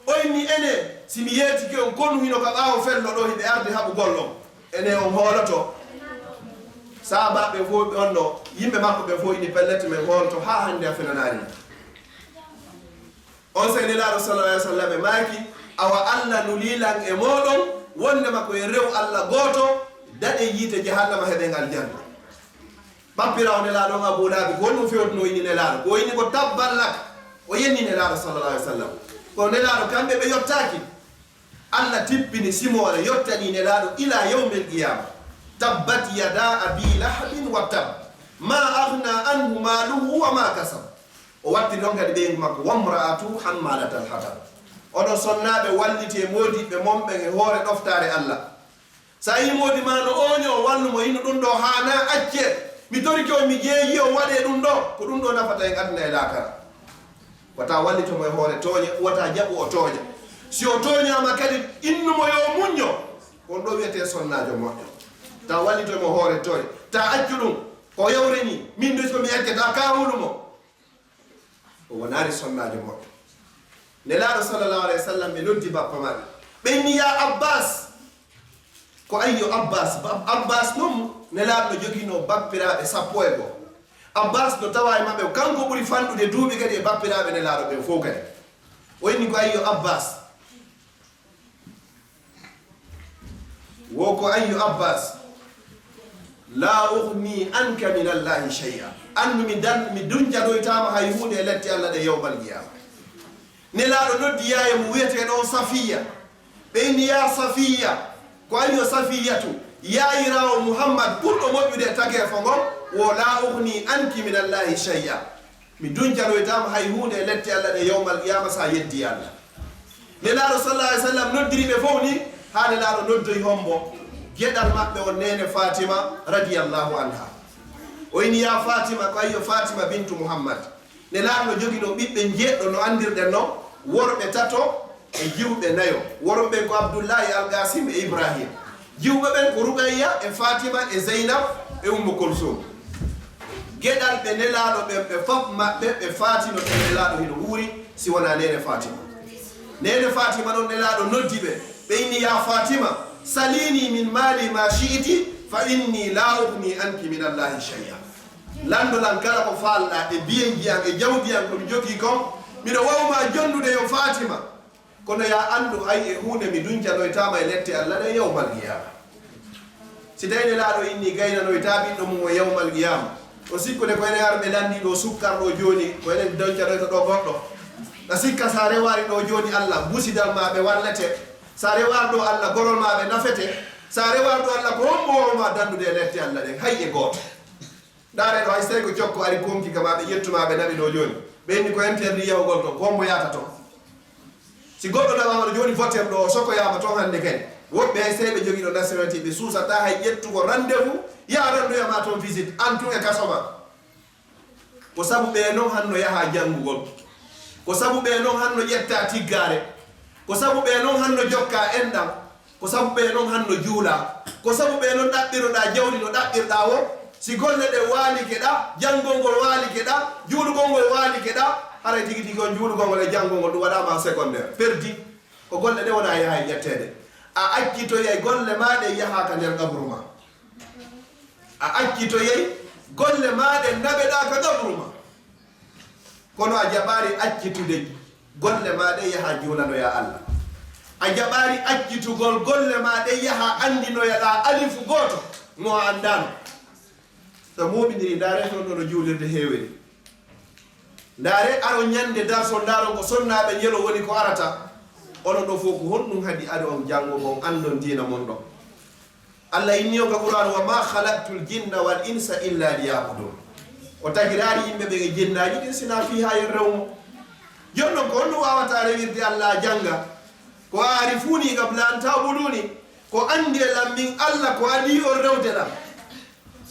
O inni, ene, si mi yeetike on, konu hino ka ɓaawo fello ɗo, hiɓe arde haɓugol on. Ene on hooloto. Sahaabaaɓe fof ɓe onno, yimɓe makko ɓe fof inni, pellet, men hooloto haa hannde a fenanaani men. On sey Nelaaɗo sallallahu alaihi wasallam e maaki, awa Allah nulii lan e mooɗon, wonndema ko e rew Allah gooto, daɗen yiite jahannama, heɓen aljanna. Bappiraawo Nelaaɗo on Abu Lahabi, ko honɗum fewtuno inni Nelaaɗo? Ko inni ko tabban lak. O yenni Nelaaɗo sallallahu alaihi wasallam. Ko Nelaaɗo kamɓe ɓe yottaaki. Allah tippini simoore yottani Nelaaɗo ila yawmil qiyama. Tabbat yada abi lahabin wa tab. Ma aghna anhu maluhu wa ma kasab. O watti non kadi ɓeyngu makko, wamra'atu hammalatal hatab. Onon sonnaaɓe, wallitee moodiɓɓe mon ɓen e hoore ɗoftaare Allah. Sa yii moodi ma no ooño, wallu mo, hino ɗum ɗo haanaa, accee. Mi torike on, mi jeeyi on, waɗee ɗum ɗo. Ko ɗum ɗo nafata en aduna e laakara. Wata wallito mo e hoore tooña, wata jaɓu o tooña. Si o tooñaama kadi, innu mo yo o muñño. Ko on ɗo wiyetee sonnaajo moƴƴo. Ta wallito mo hoore tooña. Ta accu ɗum. Ko yawre ni. Min du ko mi accata ka hulu mo. O wonaali sonnaajo moƴƴo. Nelaaɗo sallallahu alaihi wasallam ɓe noddi bappa maɓɓe. Ɓe inni, "Ya Abbas." Ko ayyo Abbas? Ba-, Abbas non Nelaaɗo no joginoo bappiraaɓe sappo e goo. Abbas no tawa e maɓɓe, kanko ɓuri fanɗude duuɓi kadi e bappiraaɓe Nelaaɗo ɓen fof kadi. O inni, "Ko ayyo Abbas?" Wo ko ayyo Abbas, "La ughni anka min Allahi shay'a." Annu mi dan, mi duncanoytaama hay huunde e lette Allah ɗe yawmal qiyama. Nelaaɗo noddi yaaya mo wiyeteeɗo on Safiya. Ɓe inni, "Ya Safiya." Ko ayyo Safiyatu, yaayiraawo Muhammad ɓurɗo moƴƴude e tageefo ngon, wo, "La ughni anki min Allahi shay'a." Mi duncanoytaama hay huunde e lette Allah ɗe yawmal qiyama sa yeddi Allah. Nelaaɗo sallallahu alaihi wasallam noddiri ɓe fof ni, haa Nelaaɗo noddoyi hombo? Geɗal maɓɓe on, neene Fatima radiyallahu anha. O inni, "Ya Fatima." Ko ayyo Fatima bintu Muhammad. Nelaaɗo no joginoo ɓiɓɓe njeeɗɗo, no anndirɗen non, worɓe tato e jiwɓe nayo. Worɓe ɓen ko Abdullahi, Al Qasim e Ibrahim. Jiwɓe ɓen ko Ruqayya e Fatima e Zainab e Ummu Kulsum. Geɗal ɓe Nelaaɗo ɓen, ɓe fof maɓɓe, ɓe faatino to Nelaaɗo hino wuuri, si wonaa neene Fatima. Neene Fatima non Nelaaɗo noddi ɓe, ɓe inni, "Ya Fatima, salini min mali ma shi'ti, fa inni la ughni anki min Allahi shay'a." Lanndo lan kala ko faalɗaa e biyenji an e jawdi an ko mi jogii kon, miɗo waaw ma jonnude yo Fatima. Kono yaa anndu, hay e huunde mi duncanoytaama e lette Allah ɗen yawmal qiyaama. Si tawii Nelaaɗo inni gaynanoytaa ɓiɗɗo mum o yawmal qiyaama, on sikkude ko enen arɓe lanndii ɗo sukkar ɗo jooni, ko enen duncanoyta ɗo goɗɗo? Na sikka sa rewaali ɗo jooni Allah, musidal maa ɓe wallete. Sa rewaali ɗo Allah, gorol maa ɓe nafete. Sa rewaali ɗo Allah, ko hombo waaw ma danndude e lette Allah ɗen? Hay e gooto. Ndaaree ɗo, hay so tawii ko cokko ari konki ka maa, ɓe ƴettu maa, ɓe naɓi ɗo jooni. Ɓe inni ko interdit yahugol ton, ko hombo yahata ton? Si goɗɗo naɓaama ɗo jooni, voter ɗo, o sokoyaama ton hannde kadi. Woɓɓe hay so tawii ɓe jogii ɗo nationalité, ɓe suusataa hay ƴettugol rendez-vous, yaha ranndoya ma ton visite, an tun e kaso ma. Ko sabu ɓe non hanno yaha janngugol. Ko sabu ɓe non hanno ƴetta tiggaare. Ko sabu ɓe non hanno jokka enɗam. Ko sabu ɓe non hanno juula. Ko sabu ɓe non ɗaɓɓiroɗaa jawdi no ɗaɓɓirɗaa wo. Si golle ɗe waalike ɗa, janngol ngol waalike ɗa, juulugol ngol waalike ɗa, haray tigi tigi on juulugol ngol e janngol ngol ɗum waɗaama secondaire, perdi. Ko golle ɗe wona yaha e ƴetteede. A accitoyay golle maa ɗe yaha ka nder qabru ma. A accitoyay golle maa ɗe naɓeɗaa ka qabru ma. Kono a jaɓaari accitude golle maa ɗe yaha juulanoya Allah. A jaɓaari accitugol golle maa ɗe yaha anndinoyaɗaa alifu gooto mo a anndaano. So mooɓindiri, ndaare toon ɗo no juulirde heewiri. Ndaare aro ñande darso, ndaaron ko sonnaaɓe ñelo woni ko arata. Onon ɗo fof ko honɗum haɗi ari on janngo mon anndon diina mon ɗo? Allah inni on ka Qur'an, "Wa ma khalaqtul jinna wal insa illa liya'budun." O tagiraari yimɓe ɓe e jinnaaji ɗin sina fii haa yen rewmo. Jooni non ko honɗum waawata rewirde Allah jannga? Ko aarifuuni qabla an ta'buduni, ko anndi e lan min Allah ko adii on rewde lan.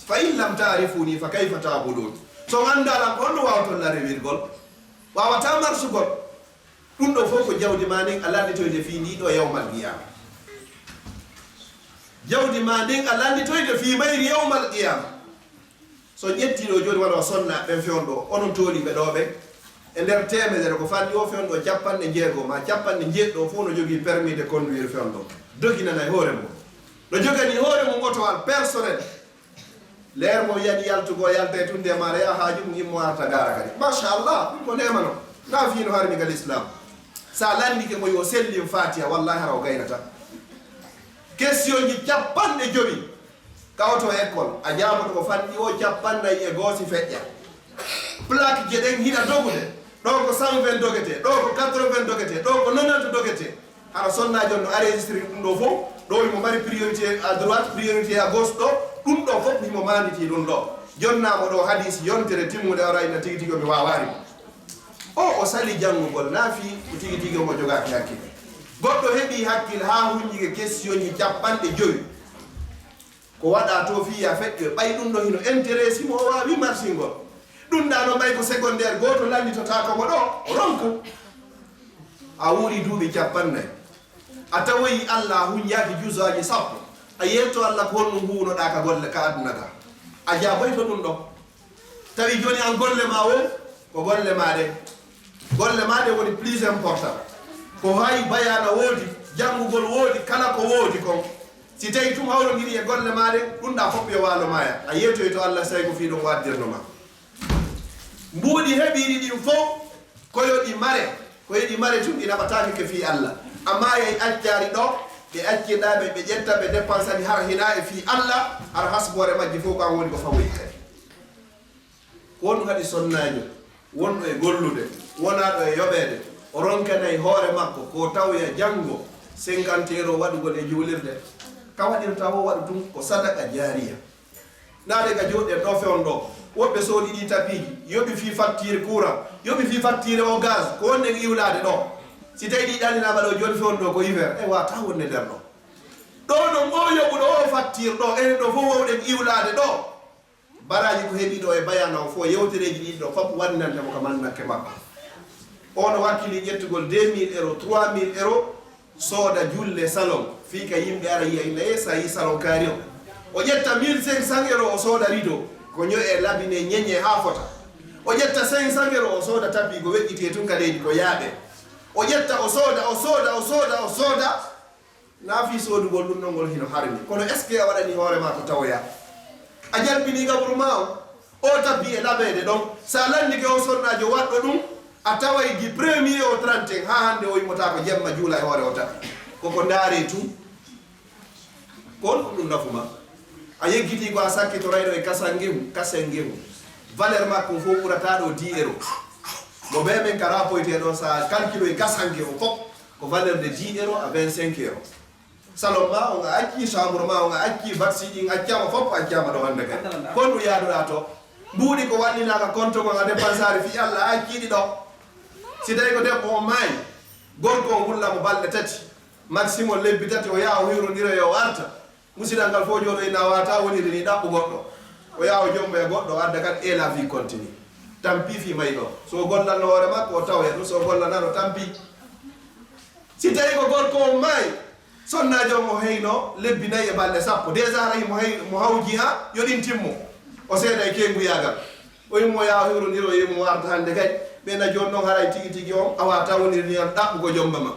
Fa in lam ta'rifuni fa kayfa ta'budun. So on anndaa lan, ko honno waawaton lan rewirgol? Waawataa marsugol. Ɗum ɗo fof ko jawdi maa ndin a lannditoyte fii ndii ɗo yawmal qiyama. Jawdi maa ndin a lannditoyte fii mayri yawmal qiyama. So ƴettii ɗo jooni wano sonna ɓen fewndo, onon tooliiɓe ɗo ɓen, e nder teemedere ko fanɗi o fewndo capanɗe jeego ma capanɗe jeeɗiɗo fof no jogii permis de conduire fewndo. Doginanay hoore mum. No joganii hoore mum otowal personnel. Leer mo yani yaltugol, yalta e tun ndemaare, yaha haaju mum, immo arta gaara kadi. Machallah, ɗum ko neema non. Na fii no harmi ka l'islam. Sa lanndike mo yo sellin Fatiha, wallahi hara o gaynata. Questionji capanɗe jowi. Ka oto école, a jaaboto ko fanɗi o capanɗe nayi e goo si feƴƴa. Plaque je ɗen hiɗa dogude. Ɗo ko cent vingt dogete, ɗo ko quatre-vingts dogete, ɗo ko nonante dogete. Hara sonnaajo on no enregistré ɗum ɗo fof, ɗo himo mari priorité à droite, priorité à gauche ɗo, ɗum ɗo fof himo maanditi ɗum ɗo. Jonnaa mo ɗo hadis yontere timmude, o rayna tigi tigi o mi waawaari mo. O, o sali janngugol, na fii ko tigi tigi omo jogaaki hakkille. Goɗɗo heɓii hakkille haa hunjike questionji capanɗe jowi. Ko waɗaa to fii ya feƴƴo, ɓay ɗum ɗo hino intéressé mo, o waawi marsingol. Ɗum ɗa no ɓay ko secondaire, gooto lannditotaako mo ɗo, o ronku. A wuuri duuɓi capanɗe nayi. A tawoyi Allah a hunjaaki juzaaji sappo. A yeetto Allah ko honɗum huunoɗaa ka golle ka aduna ka. A jaaboyto ɗum ɗo. Tawi jooni an golle ma o, ko golle ma ɗe. Golle ma ɗe woni plus important. Ko hay bayaana woodi, janngugol woodi, kala ko woodi kon. Si tawi tun hawrondiri e golle ma ɗen, ɗum ɗa fof yo waalo maaya. A yeetoyto Allah, si tawi ko fii ɗum o addirno ma. Mbuuɗi heɓiiɗi ɗin fof, ko yo ɗi mare, ko yo ɗi mare tun, ɗi naɓataake ke fii Allah. A maayay accaali ɗo, ɓe accirɗaa ɓe, ɓe ƴetta, ɓe dépensani, hara hinaa e fii Allah, hara hasboore majji fof ko an woni ko fawoyi kadi. Ko honɗum haɗi sonnaajo wonɗo e gollude, wonaaɗo e yoɓeede, o ronkanay hoore makko ko tawya janngo cinquante euros waɗugol e juulirde? Ka waɗirta o waɗu tun ko sadaka jaariya. Ndaade ka jooɗiɗen ɗo fewndo ɗo, woɓɓe soodi ɗi tapiiji, yoɓi fii facture courant, yoɓi fii facture o gaz, ko wonɗen iwlaade ɗo. Si tawi ɗi ɗanninaama ɗo jooni fewndo ɗo ko hiver, e waawataa wonde nder ɗo. Ɗo non o yoɓuɗo o facture ɗo, enen ɗo fof wowɗen iwlaade ɗo. Baraaji ko heɓi ɗo e bayaana o fof, yewtereeji ɗiɗi ɗo fof wannante mo ka mannakke makko. O no wakkili ƴettugol deux mille euros, trois mille euros, sooda julle salon, fii ka yimɓe ara yiya, inna, "E, sa yi salon kaari o." O ƴetta mille cinq cents euros, o sooda rideau, ko ño'e, labine, ñeñe haa fota. O ƴetta cinq cents euros, o sooda tapis, ko weƴƴitee tun ka leydi, ko yaaɓe. O ƴetta, o sooda, o sooda, o sooda, o sooda. Na fii soodugol ɗum ɗon ngol hino harmi. Kono est-ce que a waɗani hoore maa ko tawoyaa? A jalbinii gaburu maa o, o tapis e labeede ɗon. Sa lanndike on sonnaajo waɗɗo ɗum, a taway gi premier au trente et un, haa hannde o immotaako jemma juula e hoore o tapis. Koko ndaaree tun. Ko honɗum ɗum nafu maa? A yeggitii ko a sakkitorayno e kasangehu, kasangehu. Valeur makko fof ɓurataa ɗo dix euros. Mo bee men ka rapoytee ɗo, sa calculoy kasange o fof, ko valeur de dix euros à vingt-cinq euros. Salon ma on a acci, chambre ma on a acci, batsi ɗin accaama, fof accaama ɗo hannde kadi. Ko honɗum yaaduɗaa to? Mbuuɗi ko wallinaaka compte kon a dépensaari fii Allah, a acci ɗi ɗo. Si tawi ko debbo on maayi, gorko on wulla mo balɗe tati, maximum lebbi tati, o yaha o hiwrondiroya o arta. Musidal ngal fof jooni o inna a waawataa wonirde ni, ɗaɓɓu goɗɗo. O yaha o jomboya goɗɗo, o adda kadi et la vie continue. Tampi fii may ɗo. So o gollanno hoore makko, o tawoya ɗum. So o gollanaano, tampi. Si tawi ko gorko on maayi, sonnaajo on o heyno lebbi nayi e balɗe sappo. Déjà haray mo hey-, mo hawji haa yo ɗin timmo. O seeday kenguyaagal. O immo yaha o hiwrondiro, o immo arta hannde kadi. Ɓe na jooni ɗon haray tigi tigi on, a waawataa wonirde ni, ɗaɓɓu ko jomba ma.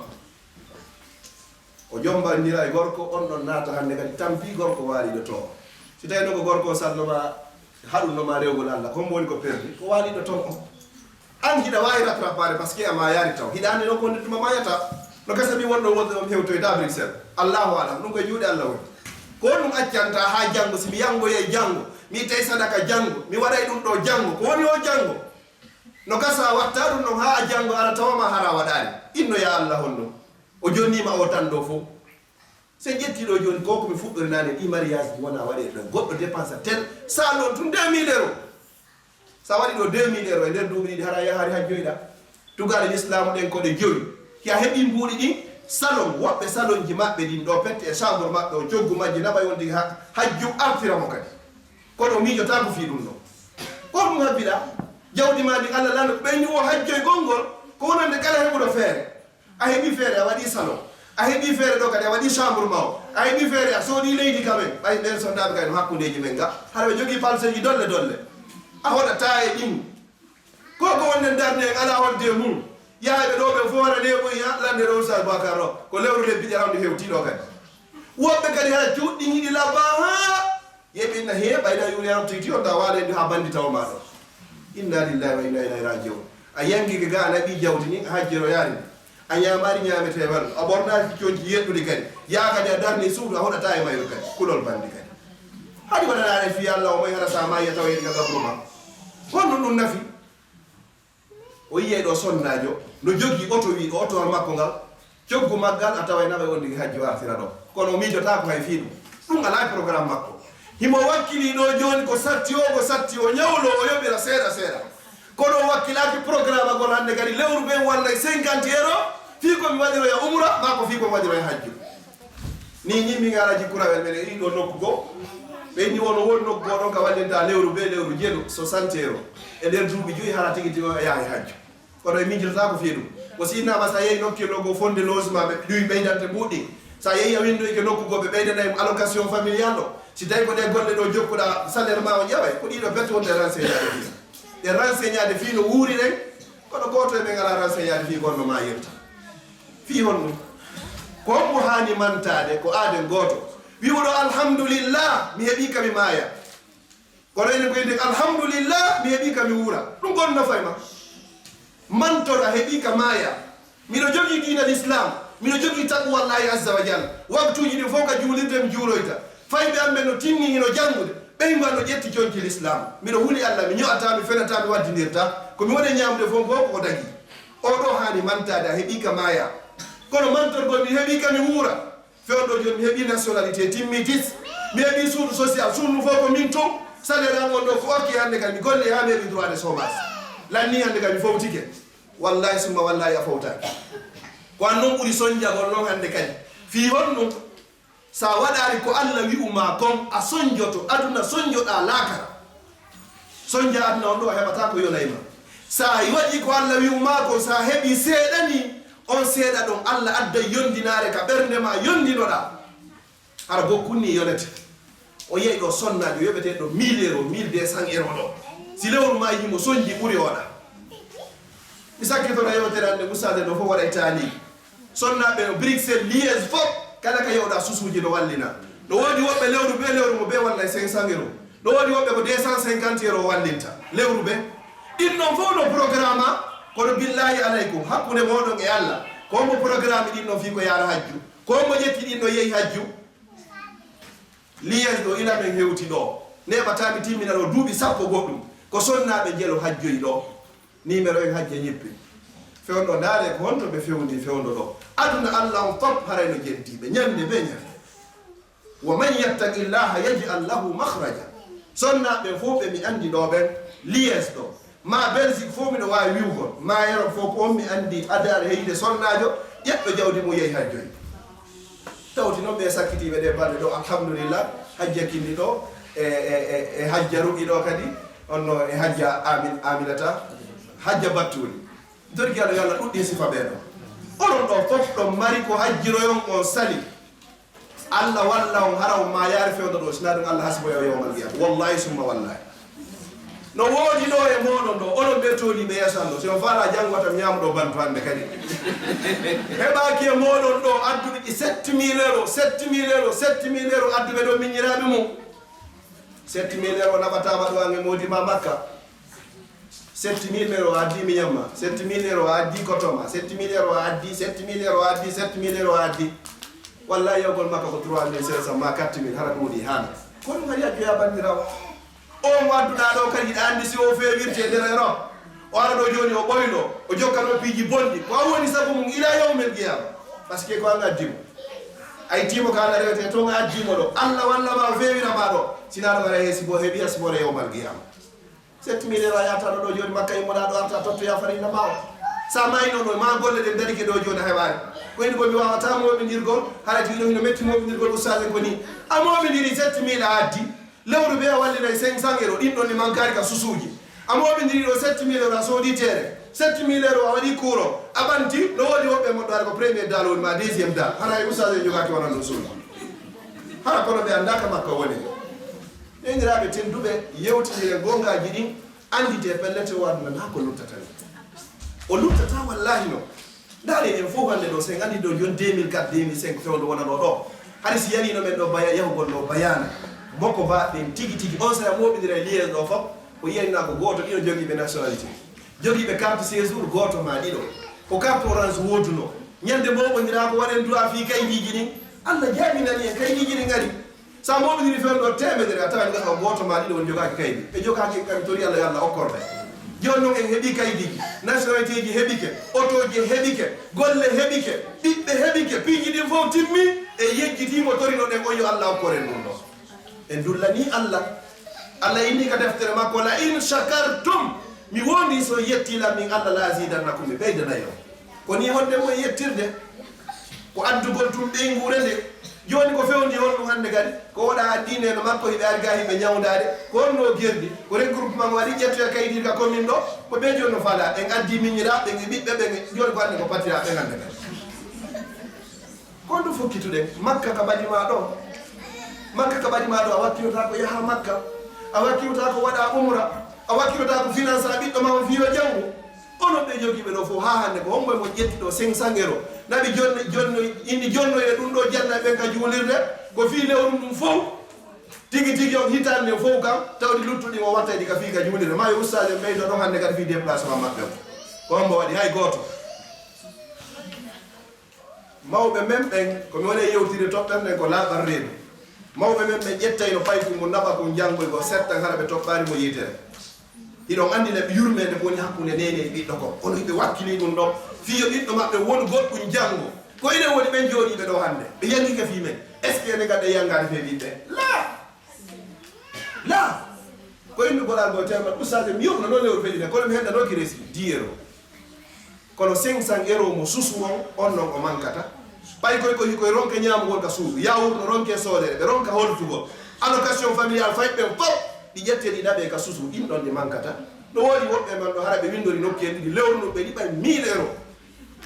O jommbandira e gorko, on ɗon naata hannde kadi tampi gorko waaliiɗo to. Si tawi no ko gorko o salno ma, haɗunno ma rewgol Allah, ko hombo woni ko perdi? Ko waaliiɗo ton on. An hiɗa waawi rattrapaade, parce que a maayaali taw. Hiɗa anndi non ko wonde tuma maayata. No gasa mi wonno wonde on hewtoyta Bruxelles. Allahu alam, ɗum koye juuɗe Allah woni. Ko honɗum accanta haa janngo, si mi yanngoyay janngo, mi ittay sadaka janngo, mi waɗay ɗum ɗo janngo. Ko woni o janngo? No gasa watta ɗum ɗon haa janngo ara tawama hara waɗaani. Inno ya Allah honno. O jonniima o tan ɗo fof. So en ƴetti ɗo jooni ko ko mi fuɗɗori naane ɗi mariage ɗi wona waɗe ɗon. Goɗɗo dépense tel salon tun deux mille euros. Sa waɗi ɗo deux mille euros e nder duuɓi ɗiɗi hara yahaari hajjoyɗa. Tugaale lislaamu ɗen ko ɗe jowi. Ki a heɓi mbuuɗi ɗin salon, woɓɓe salonji maɓɓe ɗin ɗo pette e chambre maɓɓe o coggu majji naɓa yon tigi ha-, hajju artira mo kadi. Kono o miijotaako fii ɗum ɗo. Ko ɗum habbiɗa? Jawdi ma ndi Allah lanɗo ɓeyni o hajjoy gongol ko wonande kala heɓuɗo feere. A heɓi feere a waɗi salon. A heɓi feere ɗo kadi a waɗi chambre ma o. A heɓi feere a soodi leydi ka men. Ɓay ɓen sondaaɓe kay no hakkundeeji men ga. Hara ɓe jogii palseeji dolle dolle. A hoɗata e ɗin. Ko ko wonnen darde en alaa hoɗde e mum. Yahayɓe ɗo ɓen fof hara neeɓoyi ha lande ɗo Oustaz Bakar ɗo. Ko lewru lebbi ɗe rawde hewti ɗo kadi. Woɓɓe kadi hara cuuɗi ɗin hiɗi labba ha yeɓinna he ɓayna yuuri yaram tigi on ta waale ndi ha bandi tawa ma ɗo. Inna lillahi wa inna ilayhi raji'un. A yangi ga a naɓi jawdi ni a hajjero yaari ndi. A ñaamaari ñaametee walla a ɓornaaki coñci yeɗɗude kadi. Yaa kadi a darni suudu a hoɗata e mayru kadi. Kulol bandi kadi. Haɗi waɗanaare fii Allah o moy hara sa maayi a tawa yeɗi ka gabru ma. Honno ɗum nafi? O yiyay ɗo sonnaajo no jogii oto, wii ɗo oto makko ngal, coggu maggal a taway naɓay on ndigi hajji wartira ɗo. Kono o miijotaako hay fii ɗum. Ɗum alaa e programme makko. Himo wakkilii ɗo jooni ko satti o, ko satti o ñawlo o yoɓira seeɗa seeɗa. Kono o wakkilaaki programme agol hannde kadi lewru ɓen walla e cinquante euro fii ko mi waɗiroya umra maa ko fii ko mi waɗiroya hajju. Ni ni min alaa jikkurawel men e ɗiɗo nokku goo. Ɓe inni wono won nokku goo ɗon ka wallinta lewru be lewru jeɗo soixante euro. E nder duuɓi joyi hara tigi tigi o yaha e hajju. Kono e miijotaako fii ɗum. O si innama sa yehi nokki logo fonde logement ɓe ɗuwi ɓeydante mbuuɗi. Sa yehi a windoyke nokku goo ɓe ɓeydanay mo allocation familial ɗo. Si tawi ko ɗe golle ɗo jokkuɗa salaire ma o ƴeway ko ɗiɗo perte wonde renseignaade fii. Ɗe renseignaade fii no wuuriren kono gooto e men alaa renseignaade fii gonno ma yirta. Fii honɗum? Ko hombo haani mantaade ko aaden gooto wi'uɗo alhamdulillah mi heɓii ka mi maaya. Kono enen ko yimɓe alhamdulillah mi heɓii ka mi wuura. Ɗum ko honno nafa e ma? Mantor a heɓii ka maaya. Miɗo jogii diina l'islam. Miɗo jogii taqwallahi azza wa jal. Waktuuji ɗin fof ka juulirde mi juuroyta. Fayɓe am ɓen no tinni hino janngude. Ɓeyngu an no ƴetti conci l'islam. Miɗo huli Allah mi ño'ata mi fenata mi waddindirta. Ko mi woni e ñaamude fof fof koko dagii. O ɗo haani mantaade a heɓii ka maaya. Kono mantorgol mi heɓii ka mi wuura. Fewndo jooni mi heɓii nationalité timmi tis. Mi heɓii suudu social suudu fof ko min tun. Salaire an on ɗo ko okki hannde kadi mi golli haa mi heɓi droit de chômage. Lanni hannde kadi mi fowtike. Wallahi summa wallahi a fowtaaki. Ko an non ɓuri sonjagol non hannde kadi. Fii honɗum? Sa waɗaali ko Allah wi'u ma kon a sonjoto aduna sonjoɗa laakara. Sonja aduna on ɗo a heɓata ko yonay ma. Sa waɗi ko Allah wi'u ma kon sa heɓi seeɗa ni on seeɗa ɗon Allah adday yondinaare ka ɓernde ma yondinoɗa. Hara bokkun ni yonete. O yehi ɗo sonnaajo yoɓeteɗo mille euro mille deux cents euro ɗo. Si lewru ma himo sonji ɓuri oɗa. Mi sakkitono yewtere hannde musaade ɗo fof waɗay taani. Sonnaaɓe no Bruxelles, Liège fof kala ka yewɗa susuuji no wallina. No woodi woɓɓe lewru be lewru mo be wallay cinq cents euro. No woodi woɓɓe ko deux cent cinquante euro wallinta lewru be. Ɗin ɗon fof no programme a kono billahi alaykum hakkunde moɗon e Allah ko mo programme ɗin ɗon fii ko yaara hajju ko mo ƴetti ɗin ɗo yehi hajju. Liège ɗo ila men hewti ɗo neɓata mi timmina ɗo duuɓi sappo goɗɗum ko sonnaaɓe jelo hajjoyi ɗo. Numéro en hajja ñippi. Fewndo ndaare ko honto ɓe fewndi fewndo ɗo. Aduna Allah on fop haray no jeddi ɓe ñande be ñande. Wa man yattaqi llaha yaj'al lahu makhraja. Sonnaaɓe fof ɓe mi andi ɗo ɓen Liège ɗo ma Belgique fof miɗo waawi wiwgol ma Europe fof ko on mi andi adaare heyde sonnaajo ƴeɗɗo jawdi mum yehi hajjoy. Tawti noon ɓe sakkitiiɓe ɗe balɗe ɗo alhamdulillah hajja kinni ɗo e e e hajja ruqi ɗo kadi. Onno e hajja amin aminata hajja battuli dorgi aɗo yo allah ɗuɗɗi sifa ɓeɗo. Onon ɗo fof ɗon mari ko hajjiroyon on sali. Allah walla on hara on ma yaari fewndo ɗo sina ɗum allah hasibo yo yowmal qiyam wallahi summa wallahi. No woodi ɗo e moɗon ɗo onon ɓe tooliɓe yeeso an ɗo si on faala janngo tan ñamuɗo bantu hannde kadi. Heɓaki e moɗon ɗo adduɓe ɗi sept mille euro sept mille euro sept mille euro adduɓe ɗo miñiraaɓe mum. Sept mille euro naɓataama ɗo an e moodi ma makka. Sept mille euro a addi mi ñamma sept mille euro a addi kotoma sept mille euro a addi sept mille euro a addi sept mille euro a addi. Walla yewgol makka ko trois mille cinq cent ma quatre mille hara ɗuuɗi hana. Ko ɗum kadi a joya banndiraawo. O mo adduɗaa ɗo kadi, hiɗa anndi si o feewirte e nder ero. O ara ɗo jooni, o ɓoyno, o jokka ɗo piiji bonɗi. Ko an woni sabu mum ila yawmil qiyama. Parce que ko an addi mo. A itti mo ka Allah rewete, to nga addi mo ɗo. Allah walla ma, o feewira ma ɗo. Sinaa ɗo ara he sibo heɓi a sibore yawmal qiyama. Sept mille euro a yahata ɗo, ɗo jooni Makka, immoɗaa ɗo, arta tottoya farilla ma o. Sa mayno ɗo, ma golle ɗen darike ɗo jooni a heɓaani. Ko ene ko mi wawata moɓindirgol, hara ti hino, hino metti moɓindirgol ustaas en ko ni. A moɓindiri sept mille a addi, lewru ɓe a wallinay cinq cents euro, ɗin ɗon ne mankaari ka susuuji. A moɓindiri ɗo sept mille euro a soodi teere, sept mille euro a waɗi kuuro, a ɓanti, no woodi woɓɓe moɗɗo ara ko premier dal woni ma deuxième dal. Hara e ustaas en jogaaki wona ɗum suudu. Hara kono ɓe anndaa ka Makka woni. Ɓeyniraaɓe tedduɓe, yewtindire goongaaji ɗin, anndite pellet o aduna na ko luttata ni. O luttata wallahi no. Ndaare en fof hannde ɗo, so en anndi ɗo jon deux mille quatre, deux mille cinq fewndo wonano ɗo. Hari si yaniino men ɗo baya, yahugol ɗo bayana. Moko ba ɓen tigi tigi, on saya moɓindira e liyees ɗo fof, o yiyayna ko gooto ɗiɗo jogiiɓe nationalité. Jogiiɓe carte séjour gooto ma ɗiɗo. Ko carte orange woduno. Ñande moɓondiraa ko waɗen du'a fii kaydiiji ɗin. Allah jaaminani en kaydiiji ɗin ngari. Sa moɓidiri fewndo teemedere, a tawan gasa o gooto ma ɗiɗo on jogaaki kaydi. Ɓe jogaaki en kam tori Allah yo Allah okkorɓe. Jooni noon en heɓi kaydiiji, nationalité ji heɓike, otooji heɓike, golle heɓike, ɓiɓɓe heɓike, piiji ɗin fof timmi, e yejjitiimo torino ɗen on yo Allah okkoren ɗum ɗo. En dullani Allah. Allah inni ka deftere makko, "La in shakartum", mi wondi so yetti lan min Allah, "la azidannakum", mi ɓeydanayi on. Ko ni honde mo yettirde? Ko addugol tun ɓeynguure nde. Jooni ko fewndi honɗum hannde kadi? Ko oɗa addi neno makko hiɓe ari ga hiɓe ñawndaade. Ko honno gerdi? Ko regroupement waɗi ƴettoya kaydi ka commune ɗo. Ko ɓe jooni no faala. En addi miñiraaɓe, ɓe ɓiɓɓe ɓe, jooni ko hannde ko patiraaɓe hannde kadi. Ko honɗum fokkituɗen? Makka ka mbaɗi ma ɗo. Makka ka mbaɗi ma ɗo, a wakkilota ko yaha Makka. A wakkilota ko waɗa umra. A wakkilota ko finance a ɓiɗɗo ma on fii yo janngu. Onon ɓe jogiiɓe ɗo fof, haa hannde ko hombo e mon ƴetti ɗo cinq cents euro? Naɓi jonno, jonno, inni jonnoyre ɗum ɗo janna ɓen ka juulirde, ko fii lewru ndun fof. Tigi tigi on hitaande fof kam, tawdi luttuɗi o wattayɗi ka fii ka juulirde. Ma yo ustaas en ɓeydo ɗon hannde kadi fii déplacement maɓɓe on. Ko hombo waɗi? Hay gooto. Mawɓe men ɓen, ko mi woni e yewtide toɓɓere nden ko laaɓal reedu. Mawɓe men ɓe ƴettayno paykum mo naɓa ko njanngoygol settan hara ɓe toɓɓaali mo yiitere. Hiɗon anndi le yurmeende ko woni hakkunde neene e ɓiɗɗo ko. Kono hiɓe wakkili ɗum ɗo. Fii yo ɓiɗɗo maɓɓe won goɗɗum janngo. Ko enen woni ɓen jooɗiiɓe ɗo hannde. Ɓe yanngike fii men. Est-ce que ene ngadda yanngaade fee ɓiɓɓe? Laa! Laa! Ko inndu goɗal ngol teemal ustaade mi yoɓno noon lewru feƴƴi kono mi hennda noon ki resi. Dix euros. Kono cinq cents euro mo susu on, on non o mankata. Ɓay koy, koy, koy ronke ñaamugol ka suudu, yawur no ronke soodere, ɓe ronka holtugol. Allocation familiale fay ɓen fof, ɗi ƴette ɗi naɓe ka susu, ɗin ɗon ɗi mankata. No woodi woɓɓe man ɗo hara ɓe winndori nokki en ɗiɗi lewru no ɓe ɗiɓay mille euro.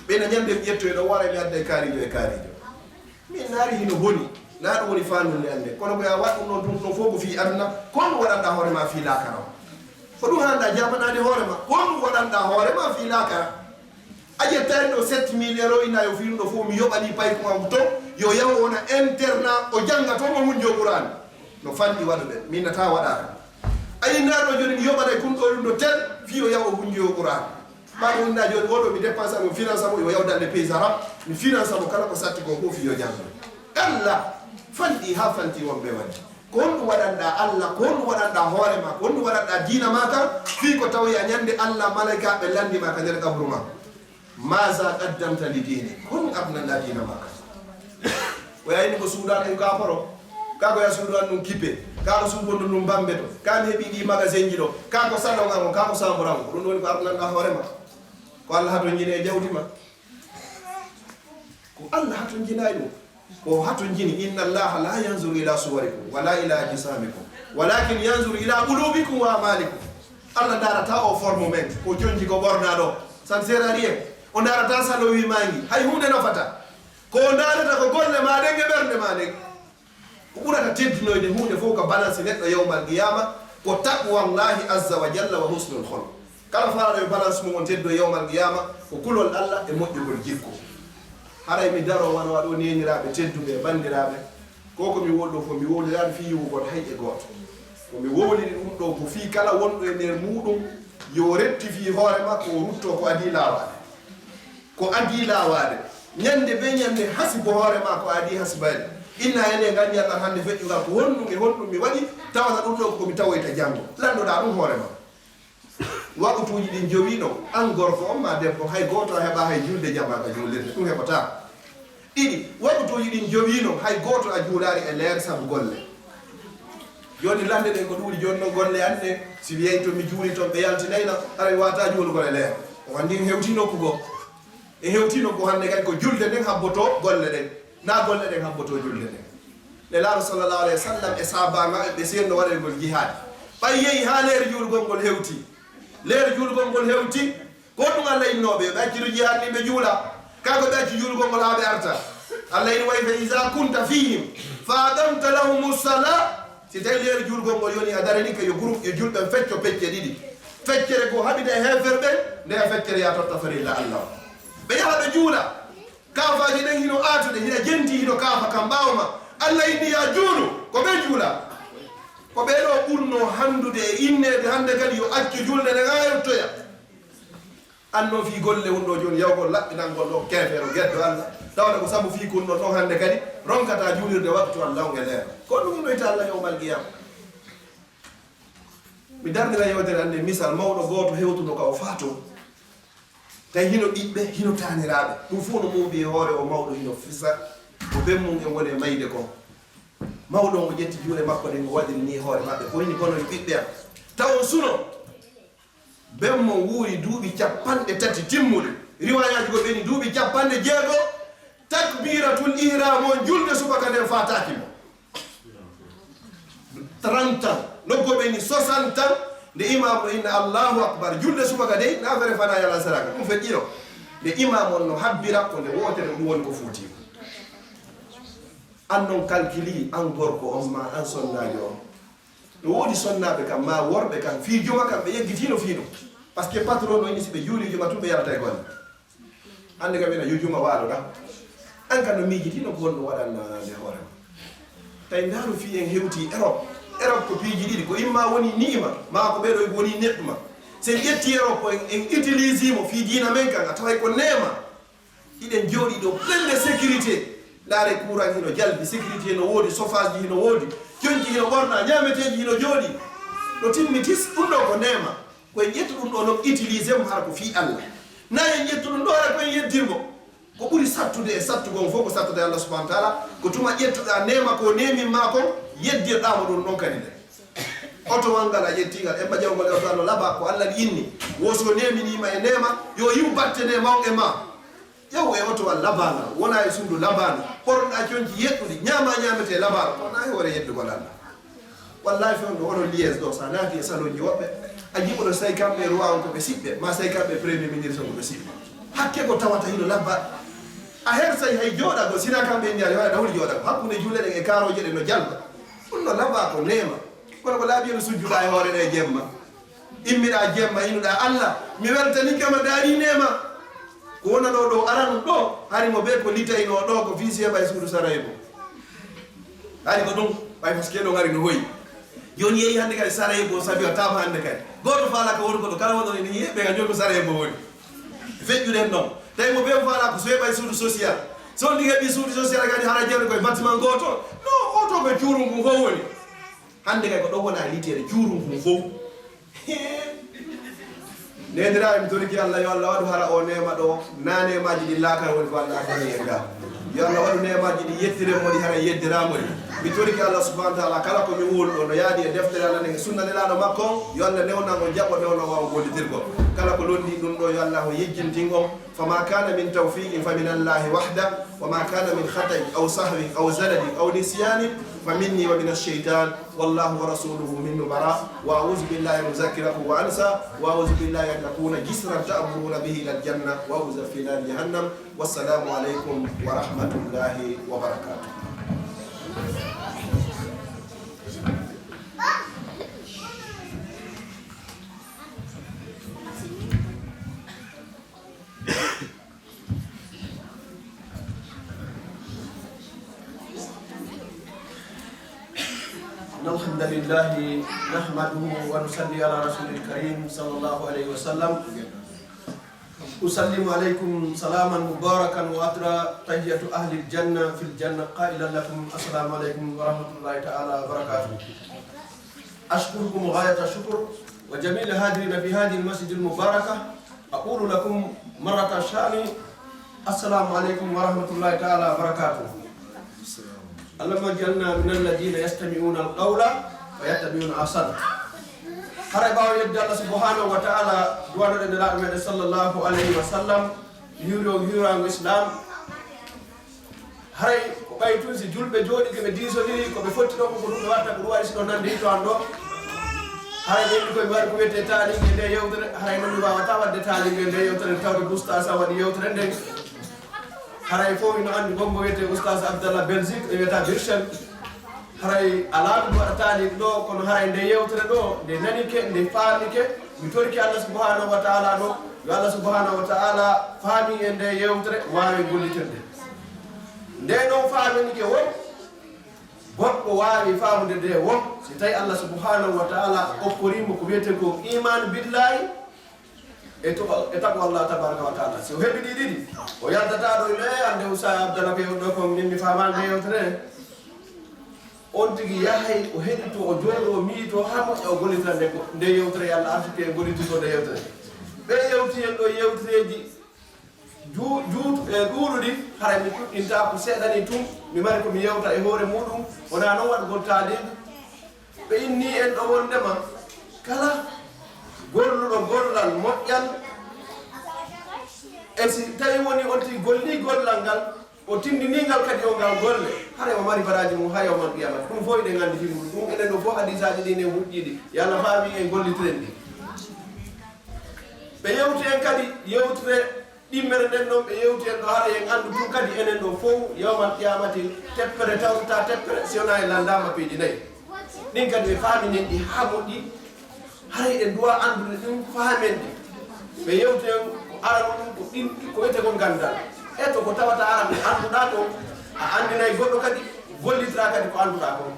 Ɓe na ñande mi ƴettoy ɗo wara mi adday kaarijo e kaarijo. Min naari hino boni, na ɗum woni faandude annde. Kono ko ya waɗ ɗum ɗon ɗum ɗon fof ko fii aduna, ko honɗum waɗanɗa hoore ma fii laakara o? Ko ɗum haanɗa jaabanaade hoore ma, ko honɗum waɗanɗa hoore ma fii laakara? A ƴettaani ɗo sept mille euro ina yo fii ɗum ɗo fof mi yoɓani payko am to, yo yahu wona internat, o jannga to mo hunjo Qur'an. No fanɗi waɗude, min nata waɗaaka. A innaaɗo jooni mi yoɓanay kun ɗo ɗum ɗo tel, fii o yaha o hunjo Qur'an. Ɓaaɗo wonda jooni oɗo mi dépense mo finance mo yo yaw dalle pays arabe mi finance mo kala ko satti ko fof yo janngo. Allah fanɗi haa fanti wonɓe waɗi. Ko honɗum waɗanɗa Allah? Ko honɗum waɗanɗa hoore ma? Ko honɗum waɗanɗa diina ma kan? Fii ko tawi a ñande Allah malaykaaɓe lanndi ma ka nder qabru ma. Maza qaddamta li diini? Ko honɗum adnanɗa diina ma kan? Ko yayni ko suudan ɗum ka poro, ka ko ya suudan ɗum kippe, ka ko suudan ɗum bambe to, ka mi heɓi ɗi magasin ji ɗo, ka ko salon an on, ka ko sambur an on, ko ɗum woni ko arnanɗa hoore ma. Ko Allah hatonjini e jawdi ma. Ko Allah hatonjinayi ɗum. Ko hatonjini, inna Allaha la yanzuru ila suwarikum wala ila ajsamikum walakin yanzuru ila qulubikum wa amalikum. Allah darata o forme men, ko jonji ko ɓorna ɗo. Ça ne sert à rien. O darata salo wi mangi, hay hunde nafata. Ko o darata ko golle ma ɗen e ɓernde ma ɗen. Ko ɓurata teddinoyde huunde fof ka balance neɗɗo yawmal qiyama ko taqwallahi azza wa jalla wa husnul khuluq. Kala faalaaɗo e balance mum on teddo yawmal qiyama ko kulol Allah e moƴƴugol jikku. Haray mi daro wano waɗo neeniraaɓe tedduɓe e banndiraaɓe, ko ko mi wowli ɗo fof mi wowliraani fii yiwugol hay e gooto. Ko mi wowliri ɗum ɗo ko fii kala wonɗo e nder muuɗum yo retti fii hoore makko o rutto ko adii laawaade. Ko adii laawaade. Ñande be ñande hasibo hoore ma ko adii hasibaade. Inna ene nganndi Allah hannde feƴƴugal ko honɗum e honɗum mi waɗi, tawata ɗum ɗo ko mi tawoyta janngo. Lanndo-ɗaa ɗum hoore ma. Waqtuuji ɗin jowi non, an gorko on maa debbo, hay gooto a heɓaa hay julde jamaa ka juulirde, ɗum heɓataa. Ɗiɗi, waqtuuji ɗin jowi non, hay gooto a juulaali e leer sabu golle. Jooni lannde ɗen ko ɗuuɗi, jooni non golle an ɗen, si wiyay to mi juuli ton ɓe yaltinayna, haray waawataa juulugol e leer. O anndi en hewtii nokku goo. E hewtii nokku hannde kadi ko julde nden habbotoo golle ɗen, naa golle ɗen habbotoo julde nden. Nelaaɗo sallallahu alayhi wa sallam e sahaabaaɓe maɓɓe ɓe seenno waɗoygol jihaadi. Ɓay yehi haa leer juulugol ngol hewti. Leer juulugol ngol hewti. Ko ɗum Allah innooɓe, yo ɓe accitu jihaadi ndin ɓe juula. Kaa ko ɓe acci juulugol ngol haa ɓe arta. Allah inni, "Wa iza kunta fihim fa aqamta lahumu salaa." Si tawi leer juulugol ngol yoni a darani ka yo groupe, yo julɓe fecco pecce ɗiɗi. Feccere goo haɓida e heeferɓe, nde feccere ya totta farilla Allah. Ɓe yaha ɓe juula. Kaafaaji ɗen hino aatude, hino jenti, hino kaafa kan ɓaawo ma. Allah inni ya juulu, ko ɓe juula. Ko ɓee ɗoo ɓurnoo hanndude e inneede hannde kadi yo accu julde nden haa yottoya. An non fii golle won ɗoo jooni yawgol laɓɓinangol ɗoo keefeero geddo Allah. Tawata ko sabu fii kun ɗon ɗon hannde kadi ronkataa juulirde waktu an lawnge leer. Ko ɗum innoyta Allah yawmal qiyaama. Mi darnira yewtere hannde misal mawɗo gooto hewtuno ka o faatoo. Tawi hino ɓiɓɓe, hino taaniraaɓe. Ɗum fof no mawɗi e hoore o mawɗo hino fisa. Ko ben mum en woni e mayde kon. Mawɗo on o ƴetti juuɗe makko ɗen o waɗiri ni e hoore maɓɓe. Ko woni kono e ɓiɓɓe am. Taw on suno. Ben mo wuuri duuɓi capanɗe tati timmuɗi. Riwaayaaji goo ɓe ni duuɓi capanɗe jeego. Takbiratul ihram on julde subaka nden faataaki mo. Trente ans. Nokku ɓe ni soixante ans. Nde imam no inna Allahu akbar. Julde subaka dey, na affaire fana yala saraka. Ɗum feƴƴiro. Nde imam on no habbira ko nde wootere ɗum woni ko fuuti. An non kalkili, an gorko on ma an sonnaajo on. No woodi sonnaaɓe kam, maa worɓe kam, fii juma kam, ɓe yeggitiino fii ɗum. Parce que patron no inni si ɓe juulii juma tun, ɓe yalta e golle. Hannde kam ina yo juma waalo ɗam. An kam no miijitiino ko honno waɗan nde hoore ma. Tawi ndaaru fii en hewtii Europe. Europe ko piiji ɗiɗi, ko imma woni ni'ima, maa ko ɓee ɗoo woni neɗɗuma. Si en ƴettii Europe, en, en utilisii mo fii diina men kan, a taway ko neema. Hiɗen jooɗii ɗoo plein de sécurité. Ndaare courant hino jalbi, sécurité hino woodi, chauffage hino woodi, conci hino ɓornaa, ñaameteeji hino jooɗii. Ɗo timmi tis, ɗum ɗoo ko neema. Ko en ƴettu ɗum ɗoo non utilisé mo hara ko fii Allah. Na en ƴettu ɗum ɗoo hara ko en yeddir mo. Ko ɓuri sattude e sattugol fof ko sattude Allah subhanahu wa taala, ko tuma ƴettuɗaa neema ko neemin maa kon, yeddirɗaa mo ɗum ɗon kadi nde. Oto wal ngal a ƴettii ngal, e ɓajawgol e oto Allah laba ko Allah inni. Wo so neeminii ma e neema, yo yiw batte neema on e maa. Ƴeew e oto wal labaangal, wona e suudu labaandu, ɓornoɗaa conci yeɗɗuɗi, ñaamaa ñaametee labaaɗo, ko wona e hoore yeddugol Allah. Wallahi fewndo oɗon lies ɗo, sa naati e salonji woɓɓe, a jiɓoɗo say kamɓe roi on ko ɓe siɓɓe, ma say kamɓe premier ministre on ko ɓe siɓɓe. Hakke ko tawata hino labba. A hersay hay jooɗagol, sina kamɓe inni aɗa waɗa dawli jooɗagol. Hakkunde julle ɗen e kaarooje ɗen no jalba. Ɗum no labba ko neema. Kono ko laabi no sujjuɗa e hoore ɗe jemma. Immiɗa jemma, inuɗa Allah. Mi weltaninke ma daari neema. Ko wona ɗo ɗo aranum ɗo, hari mo be ko litaynoo ɗo ko fii seeɓa e suudu Sarajevo. Hari ko ɗum, ɓay parce que ɗo ngari no hoyi. Jooni yehi hannde kadi Sarajevo sabi o taama hannde kadi. Gooto faala ko woni ko ɗo, kala wonɗo ene yiye ɓe ka joni ko Sarajevo woni. Feƴƴuɗen ɗon. Tawi mo be faala ko seeɓa e suudu social. So ndi heɓi suudu social kadi hara jeeɗo koye bâtiment gooto. No oto ko cuurum ngun fof woni. Hannde kay ko ɗon wona liteede cuurum ngun fof. Neendiraaɓe, mi torike Allah, yo Allah waɗu hara o neema ɗo, na neemaaji ɗi laakara woni ko Allah addani en ga. Yo Allah waɗu neemaaji ɗi yettiren mo ɗi hara yeddiraama ɗi. Mi torike Allah subhanahu wa taala, kala ko mi wowlu ɗo no yaadi e deftere Allah nden e sunna Nelaaɗo makko on, yo Allah newnan on jaɓo, newnan waawa gollitirgol. Kala ko londi ɗum ɗo, yo Allah o yejjintin on. فما كان من توفيق فمن الله وحده، وما كان من خطأ أو سهو أو زلل أو نسيان فمني ومن الشيطان، والله ورسوله منه براء، وأعوذ بالله أن أذكركم وأنسى، وأعوذ بالله أن أكون جسرا تأمرون به إلى الجنة، وأعوذ في نار جهنم. والسلام عليكم ورحمة الله وبركاته. إن الحمد لله نحمده ونصلي على رسول الكريم صلى الله عليه وسلم. أسلم عليكم سلاما مباركا وأترى تحية أهل الجنة في الجنة قائلا لكم السلام عليكم ورحمة الله تعالى وبركاته. أشكركم غاية الشكر وجميع الحاضرين في هذه المسجد المباركة. أقول لكم مرة ثانية السلام عليكم ورحمة الله تعالى وبركاته. اللهم اجعلنا من الذين يستمعون القول فيتبعون أحسنه. Haray ɓaawo yedde Allah subhanahu wa ta'ala, du'anoɗen Nelaaɗo meɗen sallallahu alayhi wa sallam, hiwro hiwrango Islam. Haray ko ɓay tun si julɓe jooɗike ɓe diisodiri ko ɓe fotti ɗo, ko ko ɗum ɓe watta, ko ɗum waɗi si ɗo nande hito an ɗo. Haray ɓe inni koye ɓe waɗi ko wiyetee taalinge nde yewtere, haray non mi waawata waɗde taalinge nde yewtere tawde ustaas waɗi yewtere nden. Haray fof ina anndi gombo wiyetee ustaas Abdallah Belgique, e wiyata Bruxelles. Haray alaa ɗum waɗa taalinge ɗo, kono haray nde yewtere ɗo nde nanike, nde faamike. Mi torike Allah subhanahu wa ta'ala ɗo, yo Allah subhanahu wa ta'ala faami e nde yewtere waawi gollitirde. Nde noon faaminike won, goɗɗo waawi faamude nde won, si tawi Allah subhanahu wa ta'ala okkorimo ko wiyetee ko iman billahi e to-, e taɓo Allah tabaraka wa ta'ala. Si o heɓi ɗi ɗiɗi, o yaltata ɗo ina, "Eh, annde Usa Abdallah ko yewɗo ko min mi faamaani nde yewtere." On tigi yahay, o heɗito, o jooɗo, o miito, haa moƴƴa, o gollitira nde ko, nde yewtere, yo Allah arsuke en gollitugol nde yewtere. Ɓe yewti en ɗo yewtereeji ju-, juut-, e ɗuuɗuɗi, haray mi ɗuɗɗinta ko seeɗa ni tun, mi mari ko mi yewta e hoore muɗum, wonaa noon waɗugol taaliiɓe. Ɓe inni en ɗo wondema kala golluɗo gollal moƴƴal, e si tawi woni on tigi golli gollal ngal, o tindini ngal kadi o ngal golle, haray o mari baraaji mum haa yawmal qiyamah. Ɗum fof eɗen anndi fii muɗum. Ɗum enen ɗo fof hadiisaaji ɗin e hujjiiɗi. Yo Allah faami en gollitiren ɗi. Ɓe yewti en kadi yewtere ɗimmere nden ɗon, ɓe yewti en ɗo, haray en anndu tun kadi enen ɗo fof yawmal qiyamati teppere tawtata teppere si wonaa en lanndaama piiji nayi. Ɗin kadi ɓe faamini en ɗi haa moƴƴi. Haray en duwa anndude ɗum, faamen ɗi. Ɓe yewti en ko arano ɗum, ko ɗin, ko wiyetee ko nganndal. E to ko tawata arano annduɗaa kon, a anndinay goɗɗo kadi, gollitira kadi ko annduɗaa kon.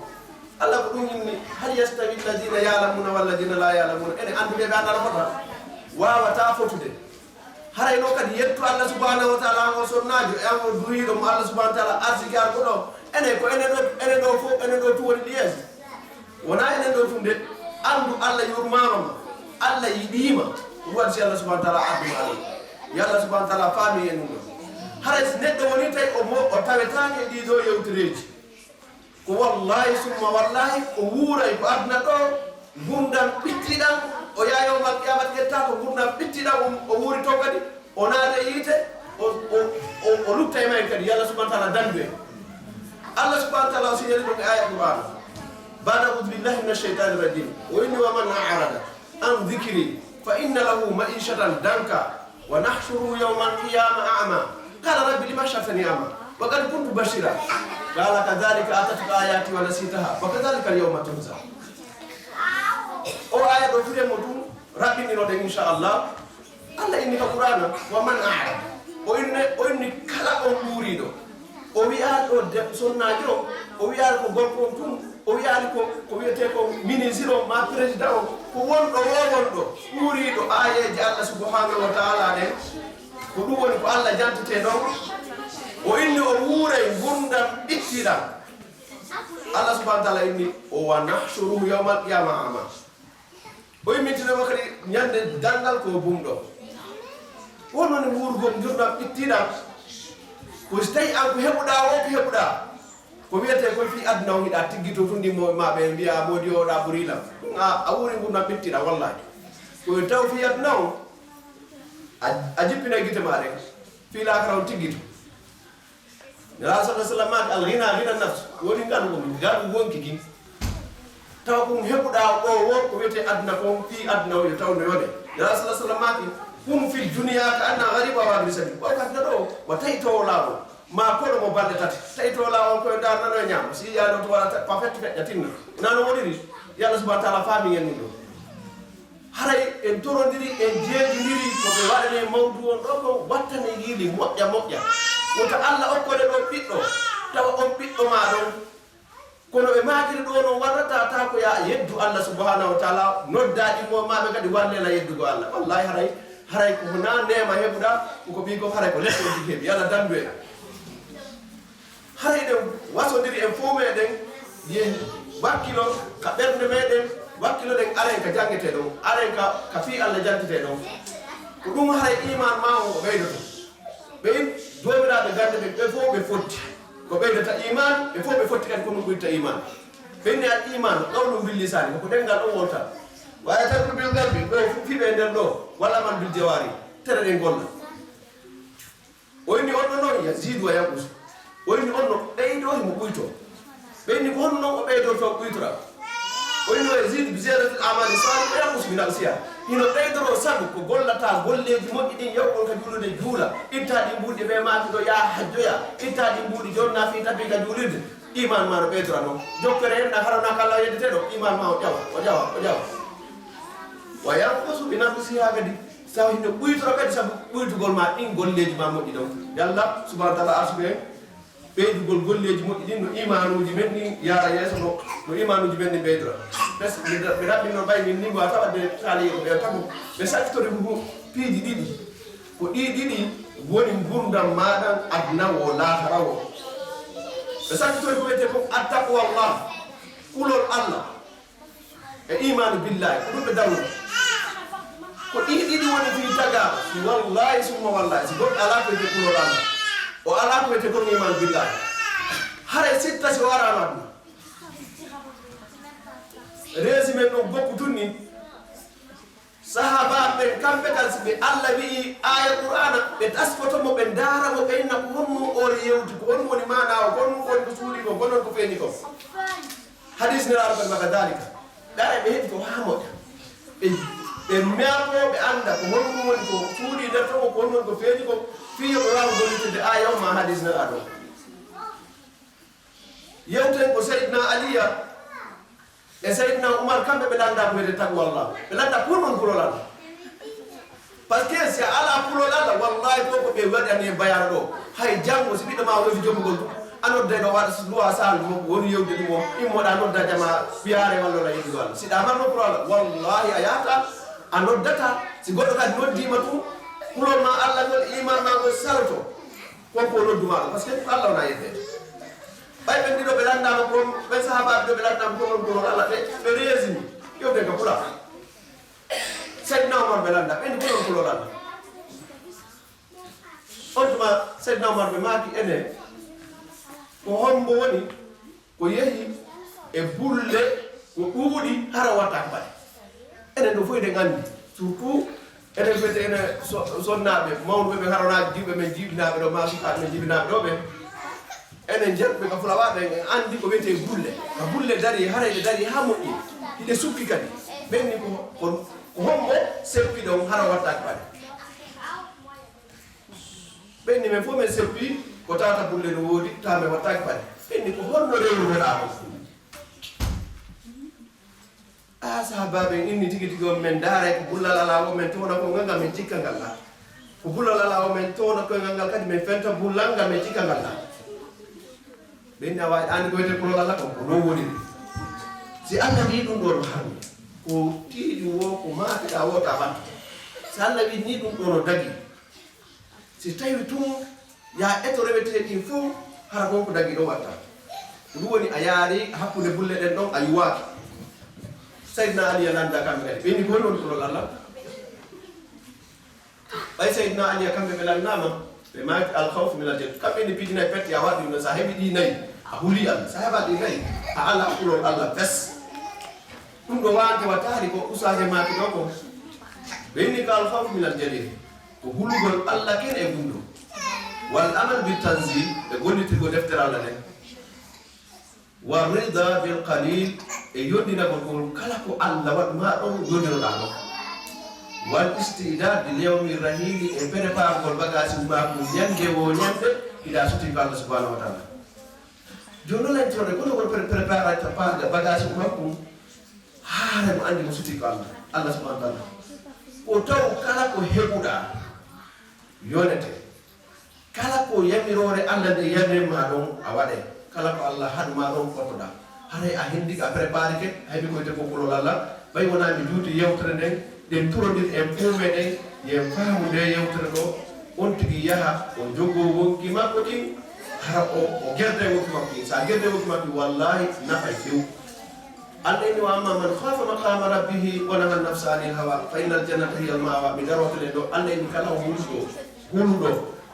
Allah ko ɗum inni, "Hal yastawi alladhina ya'lamuna walladhina la ya'lamuna?" Ene annduɓe ɓe anndaa fota? Waawataa fotude. Haray noon kadi yettu Allah subhanahu wa ta'ala, an o sonnaajo, e an o duhiiɗo mo Allah subhanahu wa ta'ala arsiki argo ɗo. Enen ko enen ɗo, enen ɗo fof, enen ɗo tun woni ɗi yeeso. Wonaa enen ɗo tun de, anndu Allah yurmaama ma, Allah yiɗii ma, ɗum waɗi si Allah subhanahu wa ta'ala addu ma ɗo. Yo Allah subhanahu wa ta'ala faami en ɗum ɗo. Haray si neɗɗo woni tawi o mo-, o tawetaake e ɗii ɗo yewtereeji, ko wallahi summa wallahi o wuuray ko aduna ɗo, ngurndan ɓittiɗan, o yaha yawmal qiyamati ƴetta ko ngurndan ɓittiɗan, o, o wuuri to kadi, o naata e yiite, o, o, o, o lutta e may kadi, yo Allah subhanahu wa ta'ala dandu en. Allah subhanahu wa ta'ala o signali ɗum e aya Qur'an. Ba'da a'udhu billahi minash shaytanir rajim. O inni, "Wa man a'rada an dhikri fa inna lahu ma'ishatan danka wa nahshuruhu yawmal qiyamati a'ma. Qala rabbi lima hashartani a'ma wa qad kuntu basira. Qala kadhalika atatka ayati wa nasitaha wa kadhalika al-yawma tunsa." O aya ɗo firen mo ɗum, raɓɓinɗinoɗen inchallah. Allah inni ka Qur'ana, "Wa man a'rada." O inni, o inni kala on wuuriiɗo. O wi'aali ɗo de-, sonnaajo, o wi'aali ko gorko on tun, o wi'aali ko, ko wiyetee ko ministre on, ma président on, ko wonɗo wo wonɗo, wuuriiɗo aayeeje Allah subhanahu wa ta'ala ɗen, ko ɗum woni ko Allah jantetee ɗon. O inni o wuuray ngurndan ɓittiɗan. Allah subhanahu wa ta'ala inni, o, "Wa nahshuruhu yawmal qiyama ama." O immintinoma kadi ñande darngal ko bumɗo. Won woni wuurgol ngurndan ɓittiɗan. Ko si tawi an ko heɓuɗaa o, ko heɓuɗaa. Ko wiyetee kon fii aduna on hiɗa tiggito tun ɗi mo-, ma ɓe mbiya moodi o ɗa ɓuri lam. Ɗum a, a wuuri ngurndan ɓittiɗan wallahi. Ko taw fii aduna on, a, a jippinay gite ma ɗen. Fii laakara on tiggito. Nelaaɗo sallallahu alaihi wasallam maaki, "Al ghina ghina nafs." Woni ngalu on, ngalu wonki kin. Tawa ko ɗum heɓuɗaa o wo, ko wiyetee aduna kon, fii aduna o yo taw no yone. Nelaaɗo sallallahu alaihi wasallam maaki, "Kun fid dunya ka anna ghariba aw abiri sabil." Ɓaw ka aduna ɗo, wa tawi to laawo. Ma kono mo balɗe tati. Tawi to laawo ko e dar nano e ñaamo. Si yaano to wala ta-, pa fetti feƴƴa tinna. Nano woniri. Yo Allah subhanahu wa ta'ala faami en ɗum ɗo. Haray en torondiri, en jeejindiri ko ɓe waɗani mawdu on ɗo ko wattani yiili moƴƴa moƴƴa. Wota Allah okkore ɗo ɓiɗɗo, tawa on ɓiɗɗo ma ɗon. Kono ɓe maakiri ɗo noon warrata ta ko ya yeddu Allah subhanahu wa ta'ala, nodda ɗimmo maɓe kadi wallela yeddugo Allah. Wallahi haray Haray ko na neema heɓuɗaa, ko ko ɓii ko haray ko leɗɗe ɗi heɓi, yo Allah danndu en. Haray ɗen wasondiri en fof meɗen, yen wakkilo ka ɓernde meɗen, wakkiloɗen aren ka janngete ɗon, aren ka, ka fii Allah janngete ɗon. Ko ɗum haray iman ma on o ɓeydoto. Ɓen joomiraaɓe gannde ɓen, ɓe fof ɓe fotti. Ko ɓeydata iman, ɓe fof ɓe fotti kadi ko ɗum ɓuyrta iman. Ɓen ne al iman, qawlun bil lisani, ko ɗemngal on wonta. Wa ya'taqadu bil qalbi, ɗo fof fiɓe e nder ɗo, wal amal bil jawari, tere ɗen golla. O inni on ɗon noon, yazidu wa yanqus. O inni on no ɓeydo, himo ɓuyto. Ɓe inni ko honno noon o ɓeydorto ɓuytora? O inni o yazidu bi ziyadatil amali salih wa yanqus bi naqsiha. Hino ɓeydoro sabu ko gollata golleeji moƴƴi ɗin, yaw on ka juulude juula, itta ɗi mbuuɗi ɓe maaki ɗo yaa hajjoya, itta ɗi mbuuɗi jonna fii tabi ka juulirde. Iman ma no ɓeydora noon. Jokkere en ɗan harana ka Allah yeddeteɗo, iman ma o ƴawa, o ƴawa, o ƴawa. Wa yanqusu bi naqsiha kadi, sabu hino ɓuytora kadi sabu ɓuytugol ma ɗin golleeji ma moƴƴi ɗon. Yo Allah subhanahu wa ta'ala arsuɓe en ɓeydugol golleeji moƴƴi ɗin no imanuuji men ɗin yaara yeeso, no, no imanuuji men ɗin ɓeydora. Bes, mi, mi raɓɓinno ɓay min ni wata wadde taali ko ɓe tagu. Ɓe sakkitori ko piiji ɗiɗi. Ko ɗi ɗiɗi woni ngurdam maaɗa aduna wo laakara wo. Ɓe sakkitori ko wiyetee ko attaqwallah, kulol Allah, e imaanu billahi, ko ɗum ɓe dawri. Ko ɗi ɗiɗi woni fii tagaa, si wallahi summa wallahi, si goɗɗo alaa ko wiyetee kulol Allah, o alaa ko wiyetee ko imaanu billahi. Haray sitta si o araano aduna. Résumé ɗum gokku tun ni. Sahaabaaɓe ɓen, kamɓe kan, si ɓe Allah wi'i aaya Qur'aana, ɓe taskoto mo, ɓe ndaara mo, ɓe inna ko honno o yewti, ko honno woni maanaa o, ko honno woni ko suuɗii ko, ko honno ko feeñi ko. Hadiis Nelaaɗo kan maka daalika. Ɓe ara ɓe heɗi ko haa moƴƴa. Ɓe, ɓe meeɓo, ɓe annda ko honno woni ko suuɗii nder ton, ko honno woni ko feeñi ko, fii yo ɓe waaw gollitinde aaya on maa hadiis Nelaaɗo on. Yewten ko Seydina Aliya e Seydina Umar, kamɓe ɓe lannda ko wiyetee taqwallah. Ɓe lannda ko honno woni kulol Allah. Parce que si a alaa kulol Allah, wallahi ko ko ɓe waɗani e bayaana ɗo. Hay janngo si ɓiɗɗo ma woni jombugol ɗum, a nodday ɗo waɗa luwa sahal mo woni yewde ɗum o, immoɗa nodda jama ɓiyaare walla wala yewde Allah. Si ɗa marno kulol Allah, wallahi a yahata, a noddata. Si goɗɗo kadi noddiima tun, kulol ma Allah ngol, iman ma ngol saloto. Kon ko noddu ma ɗum, parce que Allah wona yeddeede. Ɓay ɓen ɗiɗo ɓe lanndama ko, ɓen sahaabaaɓe ɗiɗo ɓe lanndama ko on kulol Allah, ɓe, ɓe reesini. Yewten ka pulaar. Seydina Umar ɓe lannda, ɓe ni ko on kulol Allah. On tuma Seydina Umar ɓe maaki enen, ko hombo woni ko yehi e bulle ko ɗuuɗi hara watta ko paɗe. Enen ɗo fof eɗen anndi, surtout enen fete enen so-, sonnaaɓe, mawnuɓe ɓe haronaaɓe, jiwɓe men jiibinaaɓe ɗo, maa sukaaɓe men jiibinaaɓe ɗo ɓe, enen janɓe ka fulawaaɓe en, en anndi ko wiyetee bulle. Ka bulle dari, haray ɗe dari haa moƴƴi, hiɗe sukki kadi. Ɓen ni ko, ko, ko hombo seppi ɗon hara watta ko paɗe. Ɓen ni men fof men seppi ko tata bulle no woodi, ta men wattaaki paɗe. Ɓen ni ko honno rewrunoɗaa ɗon? A sahaabaaɓe en inni tigi tigi on men ndaaray ko bullal alaa o, men toona ko ngal, men cikka ngal laa. Ko bullal alaa o, men toona ko ngal ngal kadi, men fenta bullal ngal, men cikka ngal laa. Ɓen ni a waawi anndi ko wiyetee kulol Allah kon, ko ɗon woni. Si Allah wi'i ɗum ɗoo no harmi, ko tiiɗi wo, ko maafiɗaa wo, ta ɓanto. Si Allah wi'i ni ɗum ɗoo no dagi, si tawi tun ya eto rewetee ɗin fof, hara kon ko dagi ɗon watta. Ko ɗum woni a yaari hakkunde bulle ɗen ɗon, a yuwaaki. Seydina Ali ya lannda kamɓe kadi. Ɓe ni ko honno woni kulol Allah? Ɓay Seydina Ali ya kamɓe ɓe lanndaama, ɓe maaki al khawf min al jalil. Kamɓe ni piiji nay pet ya waɗi no sa heɓi ɗi nay, a huli Allah. Sa heɓa ɗi nay, a ala kulol Allah fes. Ɗum ɗo wante wattaali ko usaaje maaki ɗo ko. Ɓe inni ko al khawf min al jalil. Ko hulugol Allah ken e gunndoo. Wal amal bi tanzil, e gollitirgol deftere Allah nden. Wa rida bil qalil, e yondinagol kala ko Allah waɗu ma ɗon yondinoɗaa ɗon. Wal istidad li yawmi rahili, e prépargol bagage ma ko ñande wo ñande, hiɗa suti ko Allah subhanahu wa ta'ala. Jooni noon en tawde kono ko pre-, préparata pa-, bagage makko. Haare mo anndi mo suti ko Allah, Allah subhanahu wa ta'ala. Ko taw kala ko heɓuɗaa yonete. Kala ko yamiroore Allah nde yamir ma ɗon a waɗay. Kala ko Allah haɗu ma ɗon pottoɗaa. Haray a hendi ka, a préparike, a heɓi ko wiyetee ko kulol Allah. Ɓay wonaa mi juuti yewtere nden, ɗen turondir en puume ɗen, Yen faamu nde yewtere ɗo, on tigi yaha o jogoo wonki makko kin, hara o, o gerda e wonki makko kin. So a gerda e wonki makko kin, wallaahi nafay few. Allah inni, "Wa amma man khafa maqama rabbihi wa naha nafsa anil hawa, fa innal jannata hiya al ma'wa." Mi darotele ɗo, Allah inni, kala o huluɗo, huluɗo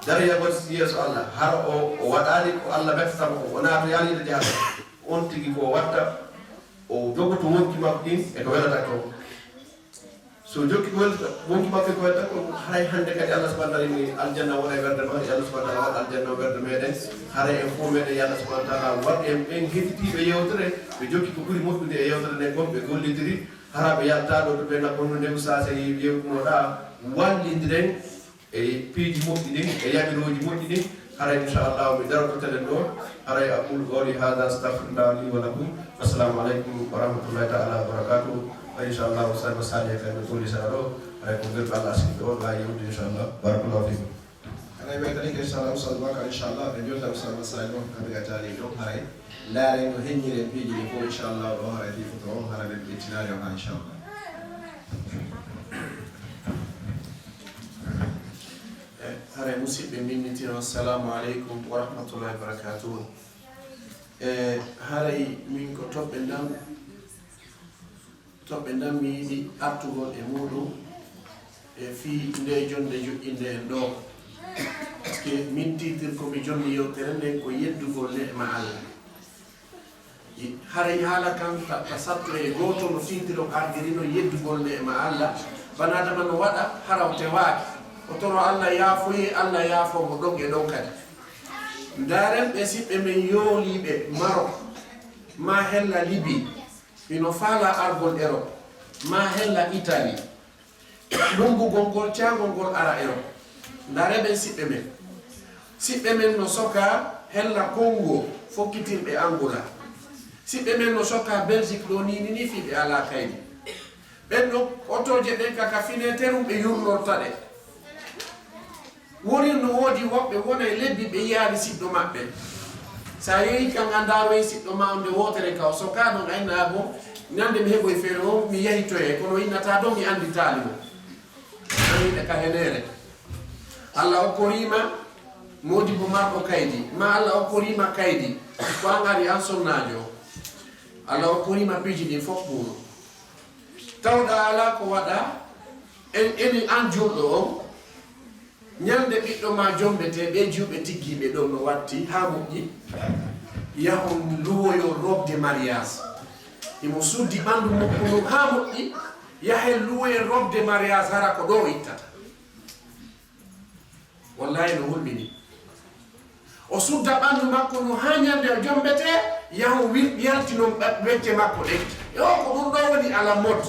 darayagol yeeso Allah, hara o, o waɗaali ko Allah mettata mo, o naatoyaali yiite jahannama. On tigi ko o watta, o jogoto wonki makko kin e ko welata ko. So jokki ko welata, wonki makko ko welata ko, haray hannde kadi Allah subhanahu wa ta'ala inni aljanna wona e werde ma, yo Allah subhanahu wa ta'ala waɗ aljanna o werde meɗen. Haray en fof meɗen yo Allah subhanahu wa ta'ala waɗ en ɓen heɗitiiɓe yewtere, ɓe jokki ko ɓuri moƴƴude e yewtere nden kon, ɓe gollidiri, hara ɓe yalta ɗo to ɓe na konnude ustaas e yewtunoɗa, wallindiren e piiji moƴƴi ɗin, e yamirooji moƴƴi ɗin. Haray inchallahu mi daroto telen ɗo. Haray aqulu qawli hadha, astaghfirullah li wa lakum. Assalamu aleykum wa rahmatullahi ta'ala wa barakatuh. Wa inchallahu sama saliya kay no toli sara ɗo. Haray ko ngel Allah sigi ɗo ga yewde inchallah. Barakallahu fikum. Haray ɓe kadi inchallah Oustaz Bakar inchallah ɓe jolta Oustaz Masay ɗo kamɓe ga taali ɗo haray. Ndaare no heññiren piiji ɗi fof inchallah ɗo haray fii foto on haray ɓe ɓettinaari o ha inchallah. E, haray musidɓe mimmitino, assalamu aleykum wa rahmatullahi wa barakatuh. E, haray min ko toɓɓe ndam, toɓɓe ndam mi yiɗi artugol e muɗum e fii nde jonde joƴƴinde en ɗo. Parce que min tiitir ko mi jonni yewtere nden ko yeddugol ne'ma Allah. Haray haala kan ta, ta satto e gooto no tintiro ardirino yeddugol ne'ma Allah. Bana adama no waɗa hara o tewaaki. O toro Allah yaafoye, Allah yaafo mo ɗon e ɗon kadi. Ndaaren ɓe siɓɓe men yooliiɓe Marok, ma hella Libi, ino faala argol Erop, ma hella Itali. Ɗumbugol ngol caangol ngol ara e on. Ndaaree ɓen siɓɓe men. Siɓɓe men no soka hella Kongo, fokkitirɓe Angola. Siɓɓe men no soka Belgique ɗo ni, ni, ni fii ɓe alaa kaydi. Ɓen ɗo otooje ɗen ka, ka fineterum ɓe yurnorta ɗe. Woni no woodi woɓɓe wona e lebbi ɓe yiyaali siɗɗo maɓɓe. Sa yehi kan a ndaaroyi siɗɗo ma on nde wootere ka o soka ɗon a inna a bo, ñande mi heɓoy feere o mi yahitoye, kono innata ɗon mi annditaali mo. An yiɗa ka heneere. Allah okkorii ma moodi bo marɗo kaydi, ma Allah okkorii ma kaydi, ko an ari an sonnaajo. Allah okkorii ma piiji ɗin fof pour. Tawɗa alaa ko waɗa, en, enen an juulɗo on, ñande ɓiɗɗo ma jombete, ɓe juuɓe tiggiiɓe ɗon no watti haa moƴƴi, yahon luwoyo robe de mariage. Himo suddi ɓandu makko ndun haa moƴƴi, yahen luwoyen robe de mariage, hara ko ɗo o ittata. Wallahi no hulɓini. O sudda ɓandu makko ndun haa ñande o jombete, yahon wir-, yaltinon ɓe-, becce makko ɗen. E o ko ɗun ɗo woni ala mode.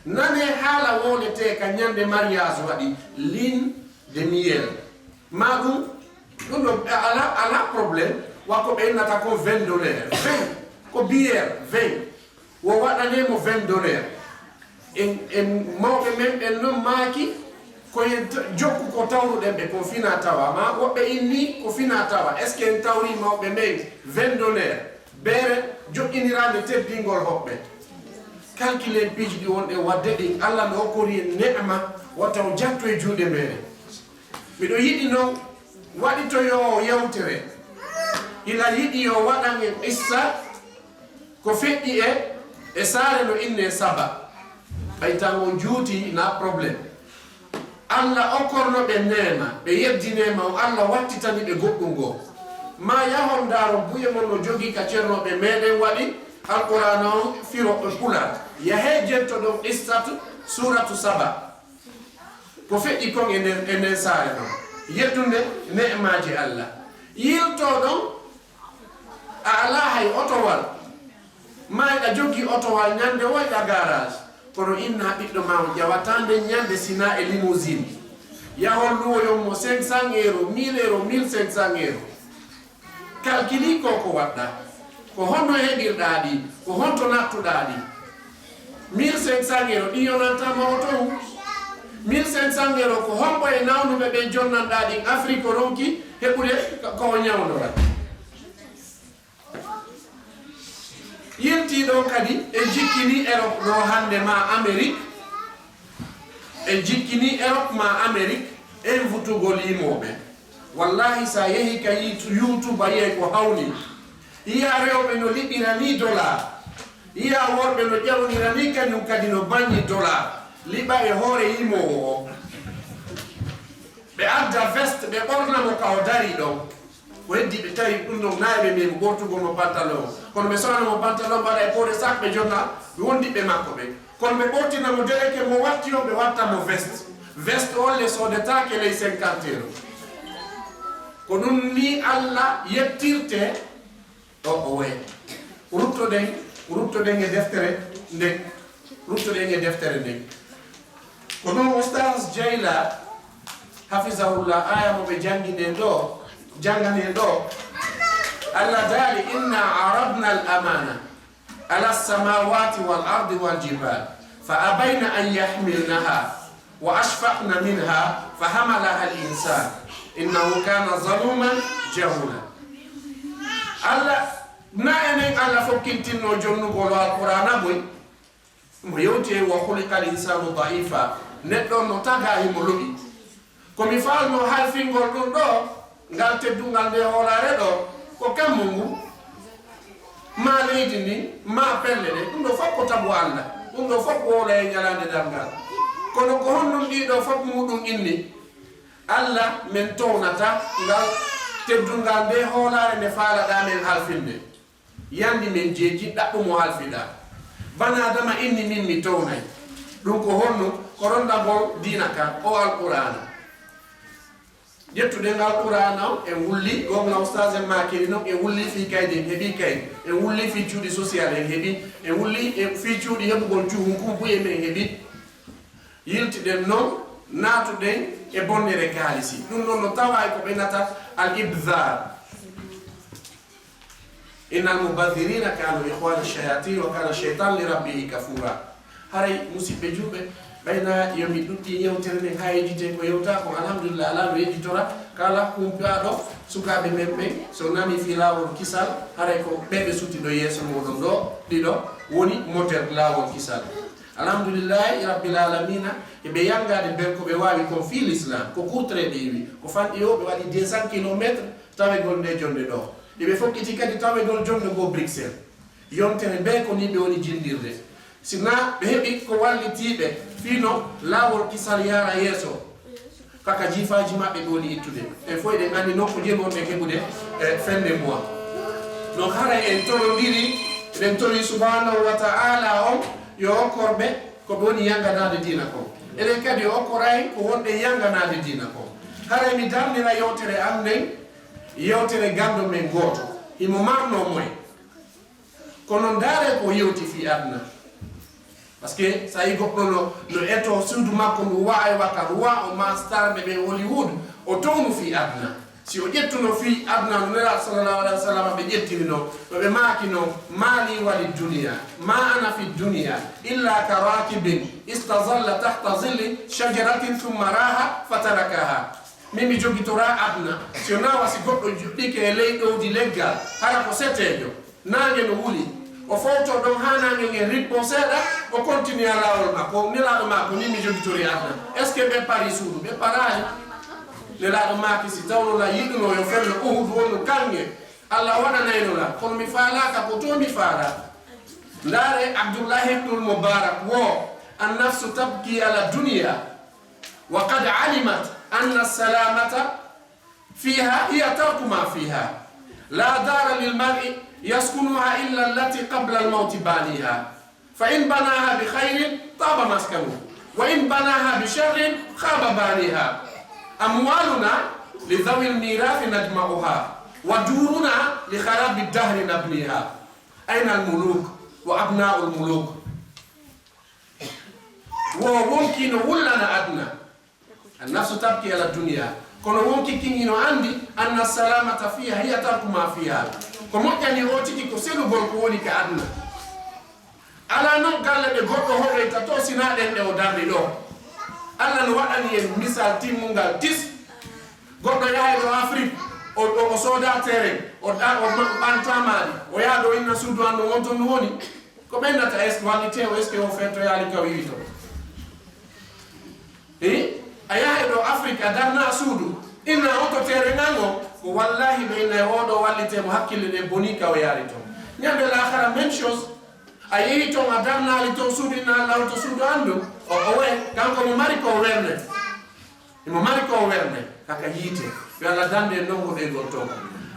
Nane haala wonetee ka ñande mariage waɗi, lune de miel. Ma ɗun, ɗun ɗo, ala, ala problème, wa ko ɓe innata ko vin d'honneur. Vin, ko bière, vin. Wo waɗanee mo vin d'honneur. En, en mawɓe men ɓen non maaki, ko en t-, jokku ko tawruɗen ɓe kon fina tawa, ma woɓɓe inni ko fina tawa. Est-ce que en tawri mawɓe men vin d'honneur? Beere joƴƴiniraande teddingol hoɓɓe. Calculen piiji ɗi wonɗen waɗde ɗin, Allah no okkori en ne'ama, wata o jatto e juuɗe meɗen. Miɗo yiɗi non waɗitoyoowo yewtere, ila yiɗi yo waɗan en qissa ko feƴƴi e, e saare no innee Saba. Ɓay tan on juuti na problème. Allah okkorno ɓe neema, ɓe yeddinee ma, o Allah wattitani ɓe goɗɗun goo. Ma yahon ndaaron buye mon no jogii ka cernooɓe meɗen waɗi Alqur'aana on firo e Pulaar. Yahee jentoɗon qissatu suuratu Saba. Ko feƴƴi kon e nder, e nder saare ɗon. Yettude ne'maaji Allah. Yiltoo ɗon, a alaa hay otowal. Ma eɗa jogii otowal ñande woyɗa garage. Kono inna ɓiɗɗo ma on ƴawataa nden ñande sina e limousine. Yahon luwoyon mo cinq cents euros, mille euros, mille cinq cents euros. Calculi ko ko waɗɗa. Ko honno heɓirɗaa ɗi? Ko honto nattuɗaa ɗi? Mille cinq cents euros, ɗi yonantaa ma oto ngu. Mille cinq cents euros, ko hombo e nawnuɓe ɓen jonnanɗaa ɗin Afrik o ronki heɓude ko, ko o ñawndora? Yiltii ɗon kadi, en jikkini Europe ɗo hannde ma Amérique. En jikkini Europe ma Amérique, invitugol yimooɓe. Wallahi, sa yehi ka Yitu-, YouTube, a yiyay ko hawni. Yiya rewɓe no liɓira ni dollar. Yiya worɓe no ƴawnira ni, kañum kadi no bañi dollar. Liɓa e hoore yimoowo o. Ɓe adda veste, ɓe ɓorna mo ka o dari ɗon. Ko heddi ɓe tawi ɗum ɗon, nayi ɓe mbiya mo ɓortugol mo pantalon. Kono ɓe sona mo pantalon, mbaɗa e poore sak, ɓe jonna ɓe wondiɓɓe makko ɓe. Kono ɓe ɓortina mo dereke mo watti on, ɓe watta mo veste. Veste on le soodetaake ley cinquante euro. Ko ɗum ni Allah yettirte. O, o wayi. Ruttoɗen, ruttoɗen e deftere nden. Ruttoɗen e deftere nden. Ko ɗum Oustaz Jeyla, hafizahullah, aya mo ɓe janngi nden ɗo, janngane ɗo. Allah daali, "Inna aradna al amana ala samawati wal ardi wal jibal, fa abayna an yahmilnaha, wa ashfaqna minha, fa hamalaha al insan, innahu kana zaluman jahula." Allah, na enen Allah fokkintinno jonnugol o Alqur'aana boy? Mo yewti e wa khuliqa al insanu da'ifa. Neɗɗo no taga himo lo'i. Ko mi faalno halfingol ɗum ɗo, ngal teddungal nde hoolaare ɗo, ko kammu ngu, ma leydi ndi, ma pelle ɗe, ɗum ɗo fof ko tagu Allah. Ɗum ɗo fof ko wowla e ñalaande darngal. Kono ko honɗum ɗiɗo fof muɗum inni? Allah, men townata ngal teddungal nde hoolaare nde faalaɗa men halfinde. Yandi men jeeji, ɗaɓɓu mo halfiɗa. Bana Adama inni min mi townay. Ɗum ko honno? Ko rondagol diina kan, o Alqur'aana. Ƴettuɗen Alqur'aana o, en wulli, gomna ustaas en maakiri non, en wulli fii kaydi, en heɓi kaydi. En wulli fii cuuɗi social, en heɓi. En wulli e fii cuuɗi heɓugol cuhun kun buy, en heɓi. Yiltiɗen non, naatuɗen e bonnere kaalisi. Ɗum ɗon no tawa e ko ɓe nata al ibdar. Innal mubadhirina kanu ikhwana shayatin wa kana shaytan li rabbihi kafura. Haray, musiɓɓe juulɓe, ɓayna yo mi ɗuɗɗi yewtere nden, haa yejjitee ko yewta kon, alhamdulillah, alaa no yejjitora. Kala humpaaɗo sukaaɓe men ɓen, so nami fii laawol kisal, haray ko ɓe ɓe sutti ɗo yeeso mooɗon ɗo, ɗiɗo woni model laawol kisal. Alhamdulillahi rabbil alamina, eɓe yanngaade nder ko ɓe waawi kon fii l'islam, ko kurtore ɓe iwi, ko fanɗi o, ɓe waɗi deux cents kilomètres tawegol nde jonnde ɗo. Eɓe fokkiti kadi tawegol jonnde goo Bruxelles. Yontere bee ko nii ɓe woni jinndirde. Si na ɓe heɓi ko wallitiiɓe fii no laawol kisal yaara yeeso, kaka jiifaaji maɓɓe ɓe woni ittude. En fof eɗen anndi non ko jemi wonɓe heɓude, e, fin de mois. Donc, haray en torondiri, eɗen tori subhanahu wa ta'ala on yo okkor ɓe ko ɓe woni yannganaade diina kon. Eɗen kadi okkora en ko wonɗen yannganaade diina kon. Haray mi darnira yewtere an nden, yewtere ganndo men gooto. Himo marnoo moy. Kono ndaare ko yewti fii aduna. Parce que so a yi goɗɗo no, no eto suudu makko ndu wa'a e waka ruwa o ma starɓe ɓe Hollywood, o townu fii aduna. Si o ƴettuno fii aduna no Nelaaɗo sallallahu alaihi wasallam ɓe ƴettiri no, no ɓe maaki no, "Ma li wa li dunya, ma ana fi dunya, illa ka rakibin istazalla tahta zilli shajaratin thumma raha fatarakaha." Min mi jogitoraa aduna, si o nawa si goɗɗo joɗɗike e ley ɗowdi leggal, hara ko seteejo. Naange no wuli. O fowto ɗon haa naange ngen rippo seeɗa, o continue laawol makko. Nelaaɗo maako ni mi jogitori aduna. Est-ce que ɓe pari suudu? Ɓe paraali. Nelaaɗo maaki si tawno la yiɗuno yo fello Uhud wonno kaŋŋe, Allah waɗanayno la. Kono mi faalaaka ko to mi faala. Ndaare Abdullahi ibnul Mubarak wo, "An-nafsu tabki ala dunya, wa qad alimat anna salamata fiha hiya tarku ma fiha. La dara lil mar'i yaskunuha illa allati qabla al mawti baniha. Fa in banaha bi khairin taba maskanu. Wa in banaha bi sharrin khaba baniha. Amwaluna li dhawil mirathi najma'uha. Wa duruna li kharabi dahri nabniha." Aina al muluk wa abna'ul muluk? Wo wonki no wullana aduna. An-nafsu tabki ala dunya. Kono wonki kin hino andi anna salamata fiha hiya tarku ma fiha. Ko moƴƴani o tigi ko selugol ko woni ka aduna. Alaa non galle ɗe goɗɗo hoɗoyta to sinaa ɗen ɗe o darri ɗo. Allah no waɗani en misal timmungal tis. Goɗɗo yahay ɗo Afrique, o, o, o sooda terrain, o ɗa-, o ma-, ɓanta maali, o yaha ɗo inna suudu an no wonton no woni. Ko ɓennata est-ce que wallite o, est-ce que o fettoyaali ka wiwi to? Eh? A yahay ɗo Afrique, a darna suudu, inna oto tere ngango, ko wallahi ɓe inna e oɗo wallite mo hakkille ɗe boni ka o yaari ton. Ñande laakhara, même chose. A yehi ton, a darnaali ton suudu, inna Allah oto suudu andu. O, o we, kanko mo mari ko werne. Imo mari ko werne, kaka yiite. Yo Allah dande ndongo ɓe gol ton.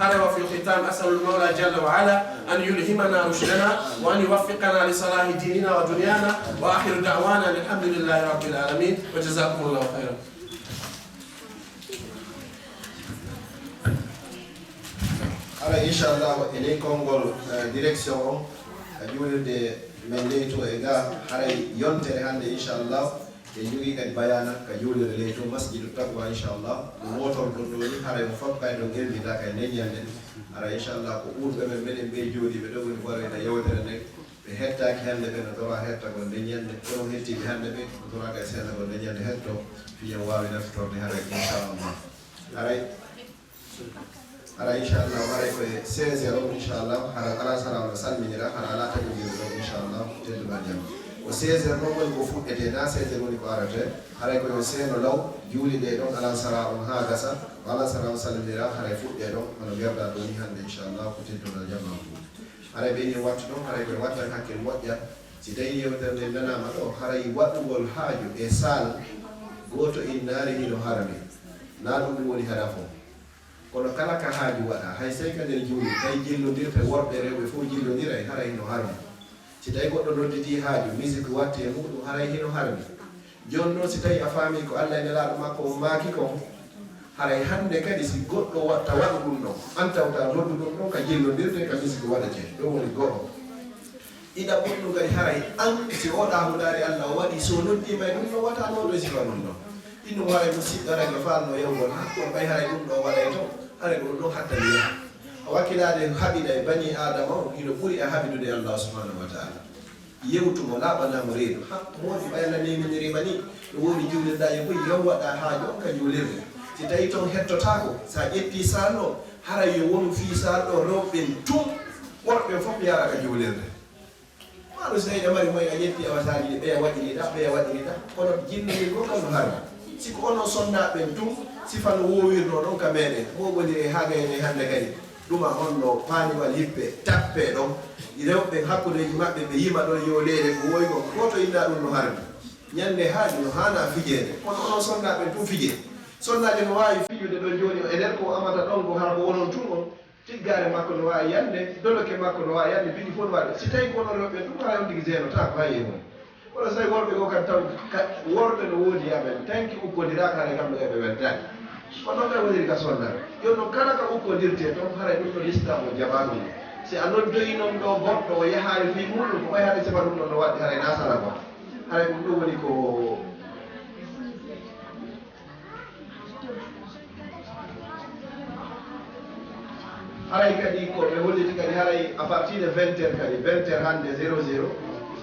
هذا وفي الختام، أسأل المولى جل وعلا أن يلهمنا رشدنا وأن يوفقنا لصلاح ديننا ودنيانا، وآخر دعوانا أن الحمد لله رب العالمين، وجزاكم الله خيرا. Hara inchallah e ley konngol eh, direction on, eh, juulirde men ley to e ga, haray yontere hannde inchallah en jogii kadi bayana ka juulirde ley to masjidu taqwa inchallah, no mootorɗon ɗo ni, haray mo fof kay ɗon elmita kay nden ñande. Hara inchallah ko ɓurɓe men, menen ɓe jooɗiiɓe ɗo woni waroyta yewtere nden. Ɓe hettaaki hannde ɓe no dora hettagol nden ñande, kono hettiiɓe hannde ɓe no dora kay seedagol nden ñande hetto, fiyen waawi naftorde haray inchallah. Haray Hara inchallah haray koye seize heures on inchallah, hara alasara on salminira, hara ala taƴodiri ɗon inchallah. Teddugal jam ko seize heures non woni ko fuɗɗete, na seize heures woni ko arate. Haray koye o seeno law juuli ɗe ɗon alasara on ha gasa, alasara on salminira, haray fuɗɗe ɗon hono mberɗa ɗo ni hannde inchallah. Ko teddugal jam ma fuɗ. Haray ɓe ni wattu ɗon, haray koye wattan hakkil moƴƴa. Si tawi yewtere nde nanaama ɗo, haray waɗugol haaju e saal gooto innaari hino harmi. Na ɗum ɗum woni hadafu. Kono kala ka haaju waɗa, hay sey ka nder juulirde, tawi jillondirte, worɓe e rewɓe fof jillondiray, haray hino harmi. Si tawi goɗɗo nodditii haaju, misik watti e muɗum, haray hino harmi. Jooni noon, si tawi a faamii ko Alla e Nelaaɗo makko on maaki kon, haray hannde kadi si goɗɗo watta waɗu ɗum ɗon, an tawta noddu ɗum ɗon ka jillondirde, ka misik waɗetee, ɗum woni go'o. Ina ɓurɗum kadi haray an si oɗa hunaari Allah o waɗi so noddiima e ɗum ɗon wata noon ɗo sifa ɗum ɗon. Ɗin ɗum haray musiɗɗo ragi o faalno yewgol ha kono ɓay haray ɗum ɗo waɗay to haray ko ɗum ɗon hattani yaha. A wakkilaade haɓida e bani Aadama on hino ɓuri a haɓidude Allah subhanahu wa taala. Yewtu mo laaɓanaa mo reedu ha moodi ɓay Allah neminiriima ni no woodi juulirɗa e buy yaw waɗa haaju on ka juulirde. Si tawi toon hettotaako sa ƴetti saalno haray yo wonu fii saalɗo rewɓen tun worɓe fof yaara ka juulirde. Maɗo so tawi ɗe mari moyen a ƴetti awataaji ɗi ɓeya waɗiriɗa ɓeya waɗiriɗa kono jinnogel goo kam no harmi. Si ko onon sonnaaɓe ɓen tun sifa no woowirnoo ɗon ka meɗen mooɓondire haa gayne hannde kadi ɗuma honno paaniwal hippe tappe ɗon rewɓe hakkundeeji maɓɓe ɓe yima ɗon yooleede ko woygo gooto inna ɗum no harmi. Ñannde haaju no haana fijeede kono onon sonnaaɓe ɓen tun fijee. Sonnaajo no waawi fijude ɗon jooni e nder ko amata ɗon ko haa ko wonon tun on. Tiggaare makko no waawi yande, doloke makko no waawi yande, bindi fof no waawi. Si tawi ko onon rewɓe ɗum haa on tigi zeenotaako hay e mum. Kono so tawi worɓe goo kadi taw worɓe no woodi e amen, tanki ukkodiraaka haray kamɓe kay ɓe weltaaki. Ko ɗon kay woniri ka sonnal. Jooni noon kala ka ukkodirtee toon haray ɗum ɗo lislaam o jaɓaa ɗum. Si a noddoyi noon ɗo goɗɗo o yahaali fii muuɗum ko ɓay haray sifa ɗum ɗon no waɗde haray na sala ko. Haray ɗum ɗum woni ko Haray kadi ko ɓe holliti kadi haray à partir de vingt heures kadi vingt heures hannde zéro zéro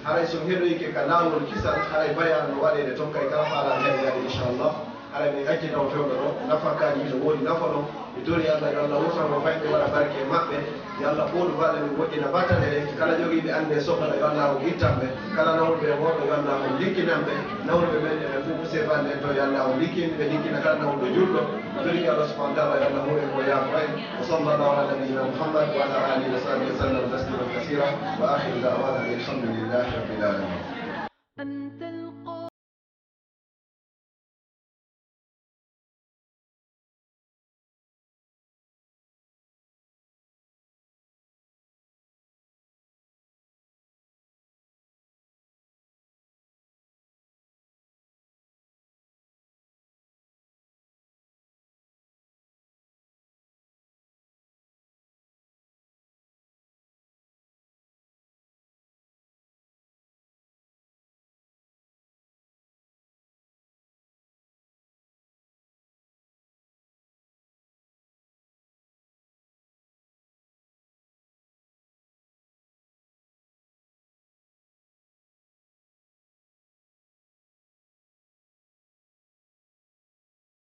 haray so heɗoyke ka laawol kisal haray bayaanu no waɗeede toon kay kala faala heɗoyaade inchallah. Haray min acci tawtewɓe ɗo nafakaaji hino woodi nafa ɗon. Mi tori Allah yo Allah wurtan mo fayɓe waɗa barke e maɓɓe. Yo Allah fooɗu baɗe min moƴƴina battane ɗe kala jogiiɓe annde sohla yo Allah o ittan ɓe. Kala nawnuɓe e worɓe yo Allah o likkinan ɓe. Nawnuɓe men ene fof ko sefaade en to yo Allah o likkin ɓe likkina kala nawnuɗo julɗo. Tori Allah subhanahu wa taala yo Allah huure ko yaafo en. Wa sallallahu ala nabiyina Muhammad wa ala alihi wa sahbihi wa sallam taslima kasira. Wa akhiru da'wana alhamdulillah.